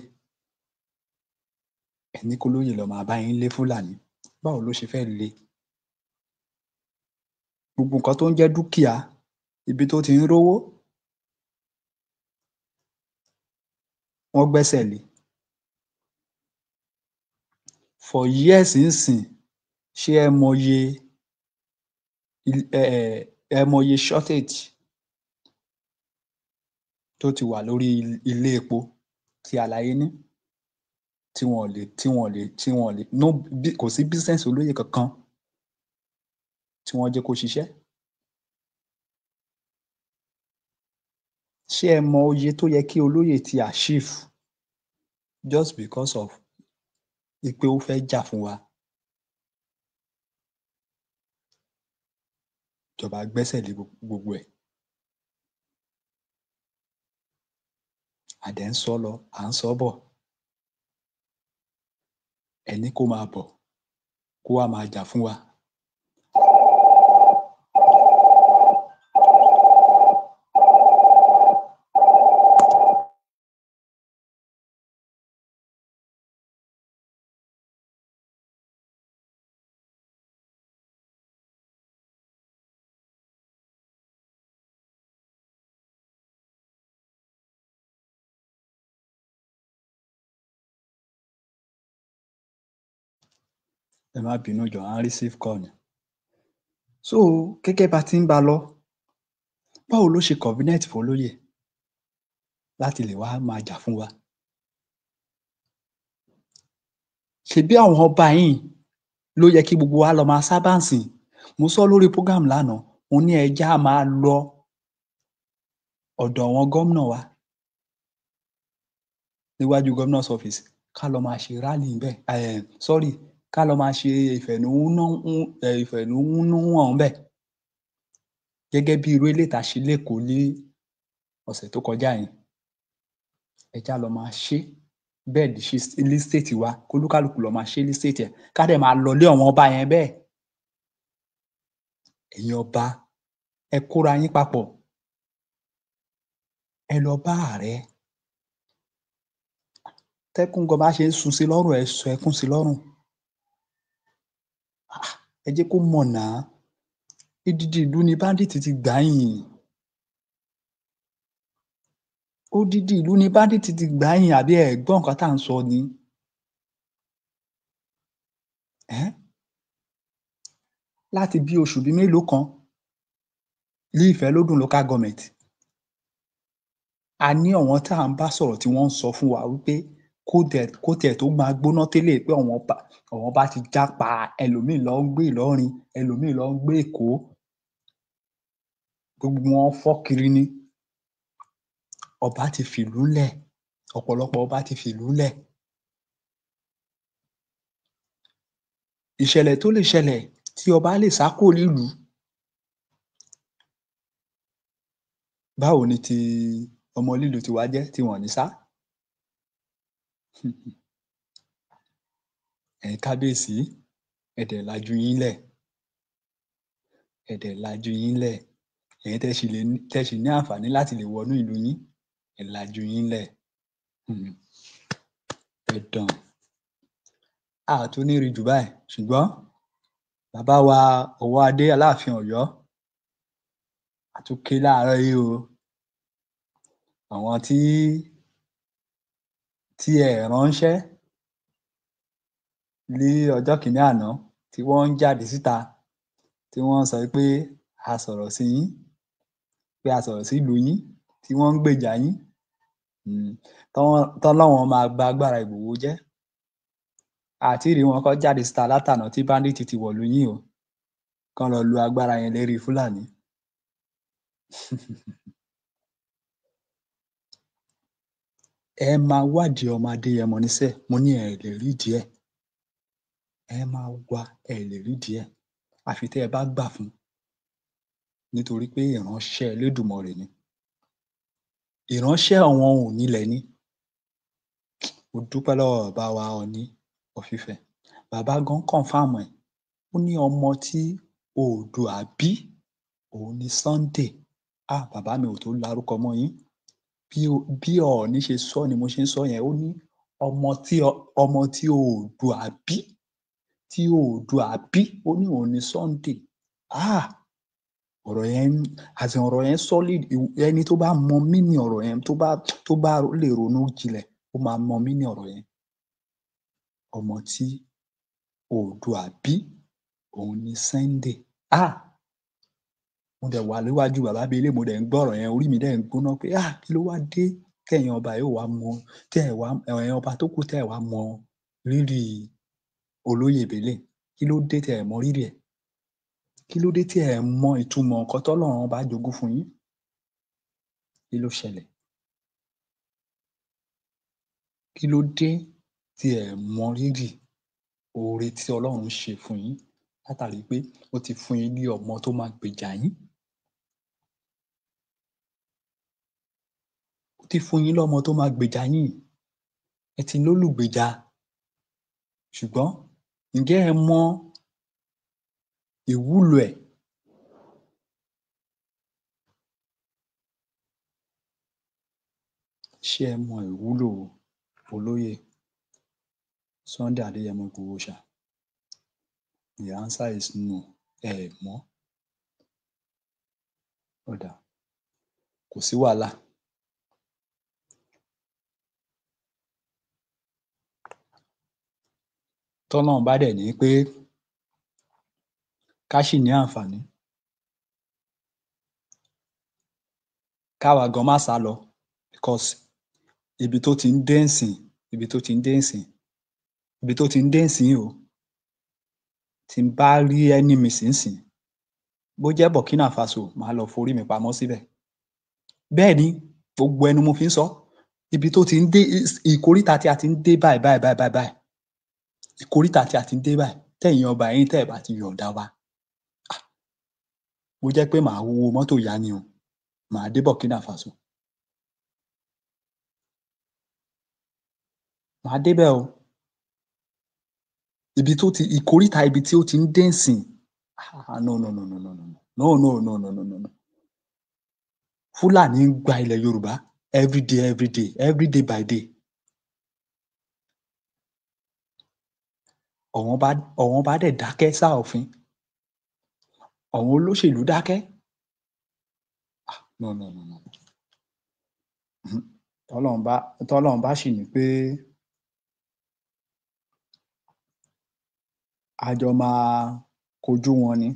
S1: ẹ ní kólóyè lọ máa bá yín lé Fúlàní, báwo ló ṣe fẹ́ le? Gbogbo nǹkan tó ń jẹ́ dúkìá, ibi tó ti ń rówó, wọ́n gbẹ́sẹ̀ lé. For years ńsìn, ṣé ẹ mọye ẹ mọye shortage tó ti wà lórí ilé epo tí àlàyé ní, tí wọn lè tí wọn lè tí wọn lè no, kò sí business olóyè kankan tí wọ́n jẹ́ kó ṣiṣẹ́. Ṣé ẹ mọ iye tó yẹ kí olóyè ti achieve just because of pé ó fẹ́ jà fún wa? Ìjọba gbẹ́sẹ̀ lé gbogbo ẹ̀. A dẹ̀ ń sọ lọ, à ń sọ bọ̀. Ẹ ní kó máa bọ̀, kó wá máa jà fún wa. Ẹ má bínú jọ̀ọ́, à ń receive call ni. So gẹ́gẹ́ bá ti ń bá lọ, báwo ló ṣe convenient fún olóyè láti lè wá máa jà fún wa? Ṣebí àwọn ọba yìí ló yẹ kí gbogbo wa lọ máa sábà sìn. Mo sọ lórí program lánàá, mo ní ẹja máa lọ ọ̀dọ̀ àwọn gómìnà wa níwájú governor's office, ká lọ máa ṣe rally ńbẹ̀, sorry, ká lọ máa ṣe ìfẹ̀hónúhàn ńbẹ̀, gẹ́gẹ́ bí irú eléyìí tá a ṣe l'Ékòó ní ọ̀sẹ̀ tó kọjá yẹn. Ẹ já lọ máa ṣe bẹ́ẹ̀ ní state wa, kólúkálùkù lọ máa ṣe ní state ẹ̀, ká dẹ̀ máa lọlé àwọn ọba yẹn bẹ́ẹ̀. Ẹ̀yin ọba, ẹ kóra yín papọ̀, ẹ lọ bá ààrẹ. Tẹ́kùn gan bá ṣe ń sun sí lọ́rùn, ẹ sọ ẹkún sí lọ́rùn. Ẹ jẹ́ kó mọ̀ náà, odidi ìlú ni bandit ti gbà yín. Odidi ìlú ni bandit ti gbà yín, àbí ẹ gbọ́ nǹkan tá à ń sọ ni? Láti bí oṣù bíi mélòó kan ní Ìfẹ́lódùn local government, a ní àwọn tá à ń bá sọ̀rọ̀ tí wọ́n ń sọ fún wa wípé kó tẹ̀ tó máa gbóná tẹ́lẹ̀ pé àwọn bá ti jápa, ẹlòmíì lọ ń gbé Ìlọrin, ẹlòmíì lọ ń gbé Èkó, gbogbo wọn fọ́ kiri ni. Ọba ti fìlú lẹ̀, ọ̀pọ̀lọpọ̀ ọba ti fìlú lẹ̀. Ìṣẹ̀lẹ̀ tó lè ṣẹlẹ̀ tí ọba lè sá kúrò nílùú, báwo ni ti ọmọ lílu tiwa jẹ́ tí wọn ò ní sá? Ẹ̀yin kábíyèsí, ẹ dẹ̀ lajú yín lẹ̀, ẹ dẹ̀ lajú yín lẹ̀. Ẹ̀yin tẹ́ ṣì ní àǹfààní láti lè wọnú ìlú yín, ẹ lajú yín lẹ̀. Ẹ dàn. A tún ní rí jù báyìí, ṣùgbọ́n bàbá wa Ọwọ́adé Aláàfin Ọ̀yọ́, a tún ké láàárọ̀ yìí o. Àwọn tí ẹ ránṣẹ́ ní ọjọ́ kìíní àná tí wọ́n ń jáde síta, tí wọ́n ń sọ pé a sọ̀rọ̀ sí yín, pé a sọ̀rọ̀ sí ìlú yín, tí wọ́n ń gbèjà yín, tán láwọn máa gba agbára Ìgbòho jẹ́. Àti rí wọn kọ́ jáde síta látànà tí bandit ti wọ̀lú yín o, kán lọ lu agbára yẹn lérí Fúlàní. Ẹ máa wádìí ọmọ Adéyẹmọ níṣẹ́, mo ní ẹ lè rí díẹ̀. Ẹ máa wá, ẹ lè rí díẹ̀. Àfi tẹ́ ẹ bá gbà fún un, nítorí pé ìránṣẹ́ Elédùmarè ni. Ìránṣẹ́ àwọn onílẹ̀ ni. Mo dúpẹ́ lọ́wọ́ bàbá wa Ọọ̀ni of Ifẹ̀. Bàbá gan confirm ẹ̀. Ó ní ọmọ tí Oòduà bí, òun ni Sunday. Ah, bàbá mi ò tó larúkọ mọ́ yín. Bí Ọọ̀ni ṣe sọ ni mo ṣe ń sọ yẹn. Ó ní ọmọ tí Oòduà bí, tí Oòduà bí, ó ní òun ni Sunday. Ah, ọ̀rọ̀ yẹn, àti ọ̀rọ̀ yẹn solid. Ẹni tó bá mọ mí ní ọ̀rọ̀ yẹn, tó bá lè ronú jinlẹ̀, ó máa mọ mí ní ọ̀rọ̀ yẹn. Ọmọ tí Oòduà bí, òun ni Sunday. Ah, mo dẹ̀ wà níwájú bàbá bíi ilé, mo dẹ̀ ń gbọ́ ọ̀rọ̀ yẹn, orí mi dẹ̀ ń gbóná pé ah, kí ló wá dé tẹ̀yin ọba yóò wá mọ, tẹ́ ẹ̀ wá, ẹ̀yin ọba tó kù tẹ́ ẹ̀ wá mọ rírì olóyè Bello? Kí ló dé tẹ́ ẹ̀ mọ rírì ẹ̀? Kí ló dé tí ẹ̀ mọ ìtumọ̀ nǹkan tọ́lọ́run bá jogún fún yín? Kí ló ṣẹlẹ̀? Kí ló dé tí ẹ̀ mọ rírì oore tí Ọlọ́run ṣe fún yín látàrí pé ó ti fún yín ní ọmọ tó máa gbèjà yín? Ó ti fún yín lọ́mọ tó máa gbèjà yín. Ẹ ti lólùgbèjà. Ṣùgbọ́n ǹjẹ́ ẹ mọ ìwúlò ẹ̀? Ṣé ẹ mọ ìwúlò olóyè Sunday Adéyẹmọ Ìgbòho ṣá? The answer is no. Ẹ mọ̀. Ó dáa, kò sí wàhálà. Tọ́lọ́run bá dẹ̀ ní pé ká ṣì ní àǹfààní, káwa gan má sá lọ, because ibi tó ti ń dé ǹsìn, ibi tó ti ń dé ǹsìn, ibi tó ti ń dé ǹsìn o, tí n bá rí enemy sínsìn, bó jẹ́ Burkina Faso, màá lọ forí mi pamọ́ síbẹ̀. Bẹ́ẹ̀ ni, gbogbo ẹnu mo fi ń sọ. Ibi tó ti ń dé, ìkóríta tí a ti ń dé báyìí báyìí báyìí báyìí báyìí, ìkóríta tí a ti ń dé báyìí, tẹ̀yin ọba yín tẹ́ ẹ̀ bá ti yọ̀ǹda wa, bó jẹ́ pé màá wo mọ́tò yá ni o, màá dé Burkina Faso. Màá débẹ̀ o. Ibi tó ti ìkóríta, ibi tí ó ti ń dé nsìn. Ah, no, no, no, no, no, no, no, no, no, no, no, no, no. Fúlàní ń gba ilẹ̀ Yorùbá every day, every day, every day by day. Ọ̀wọ́n bá dẹ̀ dákẹ́ sáòfin, àwọn olóṣèlú dákẹ́. Ah, no, no, no, no. Tọ́lọ́run bá sì ní pé a jọ máa kojú wọn ni,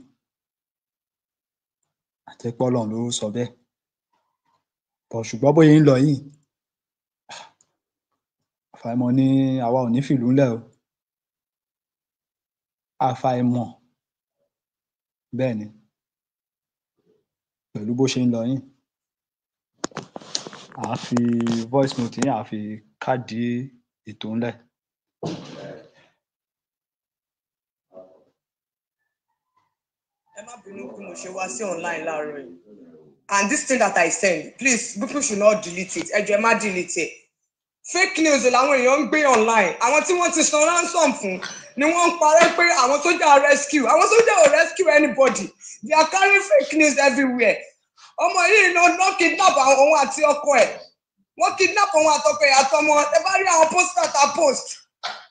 S1: àti pé Ọlọ́run ló sọ bẹ́ẹ̀ bọ̀. Ṣùgbọ́n bóyá ń lọ yìí, àfàìmọ̀ ni àwa ò ní fìlú ńlẹ̀ o. Àfàìmọ̀ bẹ́ẹ̀ ni, pẹ̀lú bó ṣe ń lọ yìí, à á fi voice note yín, à á fi kádìí ètò ńlẹ̀.
S3: Ẹ má bínú bí mo ṣe wá sí online láàárọ̀ yìí. And this thing that I send, please, people should not delete it. Ẹ jọ̀ọ́, ẹ má delete it. Fake news làwọn èèyàn ń gbé online. Àwọn tí wọ́n ti san ransom fún ni wọ́n ń parẹ́ pé àwọn sójà rescue. Àwọn sójà ò rescue anybody. They are carrying fake news everywhere. Ọmọ yìí lọ lọ kidnap àwọn, òun àti ọkọ ẹ̀. Wọ́n kidnap òun àtọkọ ẹ̀ àtọmọ. Ẹ bá rí àwọn poster ta post,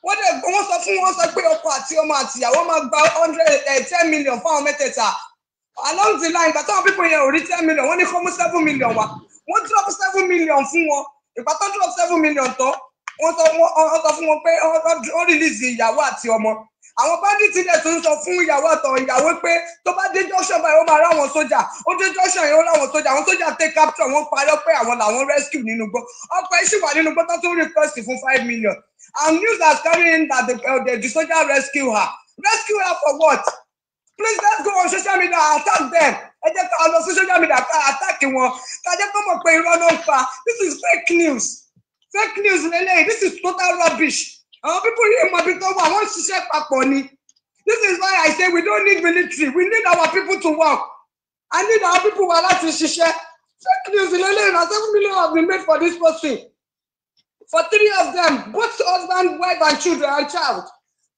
S3: wọ́n dẹ̀ wọ́n sọ fún wọn, sọ pé ọkọ àti ọmọ àti ìyàwó máa gba 110 million fún àwọn mẹ́tẹ̀ẹ̀ta. Along the line, ìgbà táwọn people yẹn ò rí 10 million, wọ́n ní kó mú 7 million wá. Wọ́n drop 7 million fún wọn. Ìgbà tó drop 7 million tán, wọ́n sọ fún wọn pé wọ́n release ìyàwó àti ọmọ. Àwọn bandits dẹ̀ tún sọ fún ìyàwó àtọ̀ ìyàwó pé tó bá dé junction báyìí, ó máa ráwọn sójà. Ó dé junction yẹn, ó ráwọn sójà. Àwọn sójà take capture. Wọ́n parọ́ pé àwọn làwọn rescue nínú igbó. Ọkọ ẹ̀ sì wà nínú igbó tó tún request fún 5 million. And news has carrying that the soldier rescue her. Rescue her for what? Please, let's go on social media and attack them. Ẹ jẹ́ ká lọ sí social media, ká attack wọn, ká jẹ́ kó mọ̀ pé irọ́ ló ń pa. This is fake news, fake news lélẹ́yìí. This is total rubbish. Àwọn people yìí mọ ibi tó wà, wọ́n ń ṣiṣẹ́ papọ̀ ni. This is why I say we don't need military. We need our people to work. I need our people wà láti ṣiṣẹ́. Fake news lélẹ́yìí na. 7 million have been made for this person, for three of them, both husband, wife and children and child.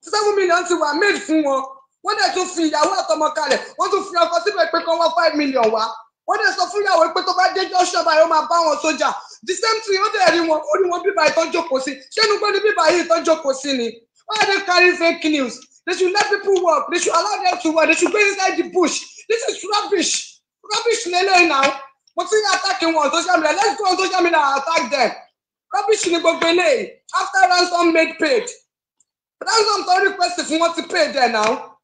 S3: 7 million ti wà made fún wọn. Wọ́n dẹ̀ tún fi ìyàwó àtọmọ kalẹ̀. Wọ́n tún fi ọkọ síbẹ̀ pé kán wá 5 million wá. Wọ́n dẹ̀ sọ fún ìyàwó pé tó bá dé junction báyìí, ó máa bá wọn sójà. The same thing, ó dẹ̀ rí wọn, ó rí wọn bíbá ìtọ́ jókòó sí. Ṣé inú gbọ́ ni bíbá yìí ìtọ́ jókòó sí ni? Why are they carrying fake news? They should let people work. They should allow them to work. They should go inside the bush. This is rubbish, rubbish lélẹ́yìn now. Mo ti ń attack wọn on social media. Let's go on social media and attack them. Rubbish ni gbogbo eléyìí. After ransom made paid, ransom tó request fún, wọn ti pay there now.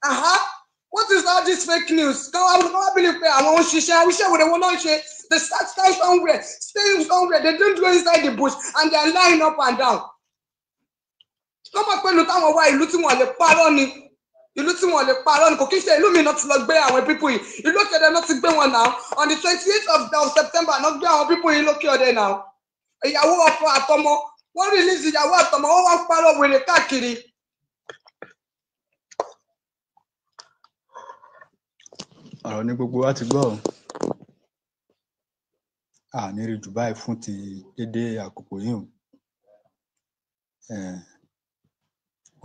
S3: Aha. What is all this fake news? Káwá believe pé àwọn ń ṣiṣẹ́. Iṣẹ́ wo ni wọ́n náà ń ṣe? They start stand somewhere, stay somewhere. They don't go inside the bush and they are lying up and down. Lọ́mọ pẹ̀lú táwọn wá, ìlú tí wọ́n lè parọ́ ni, ìlú tí wọ́n lè parọ́ ni. Kò kí ń ṣe ìlú mi náà ti lọ gbé àwọn people yìí. Ìlú òkè ọdẹ náà ti gbé wọn náà. On the 28th of September náà gbé àwọn people yìí lókè ọdẹ náà. Ìyàwó, ọkọ àtọmọ, wọ́n release ìyàwó àtọmọ. Wọ́n wá ń parọ́ wèrè káàkiri.
S1: Ọ̀rọ̀ ní gbogbo wa ti gbọ́ ọ. A ní rí jù báyìí fún ti dédé àkókò yìí o.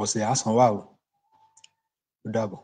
S1: Ọ̀sẹ̀ á sàn wá o. Ó dàbọ̀.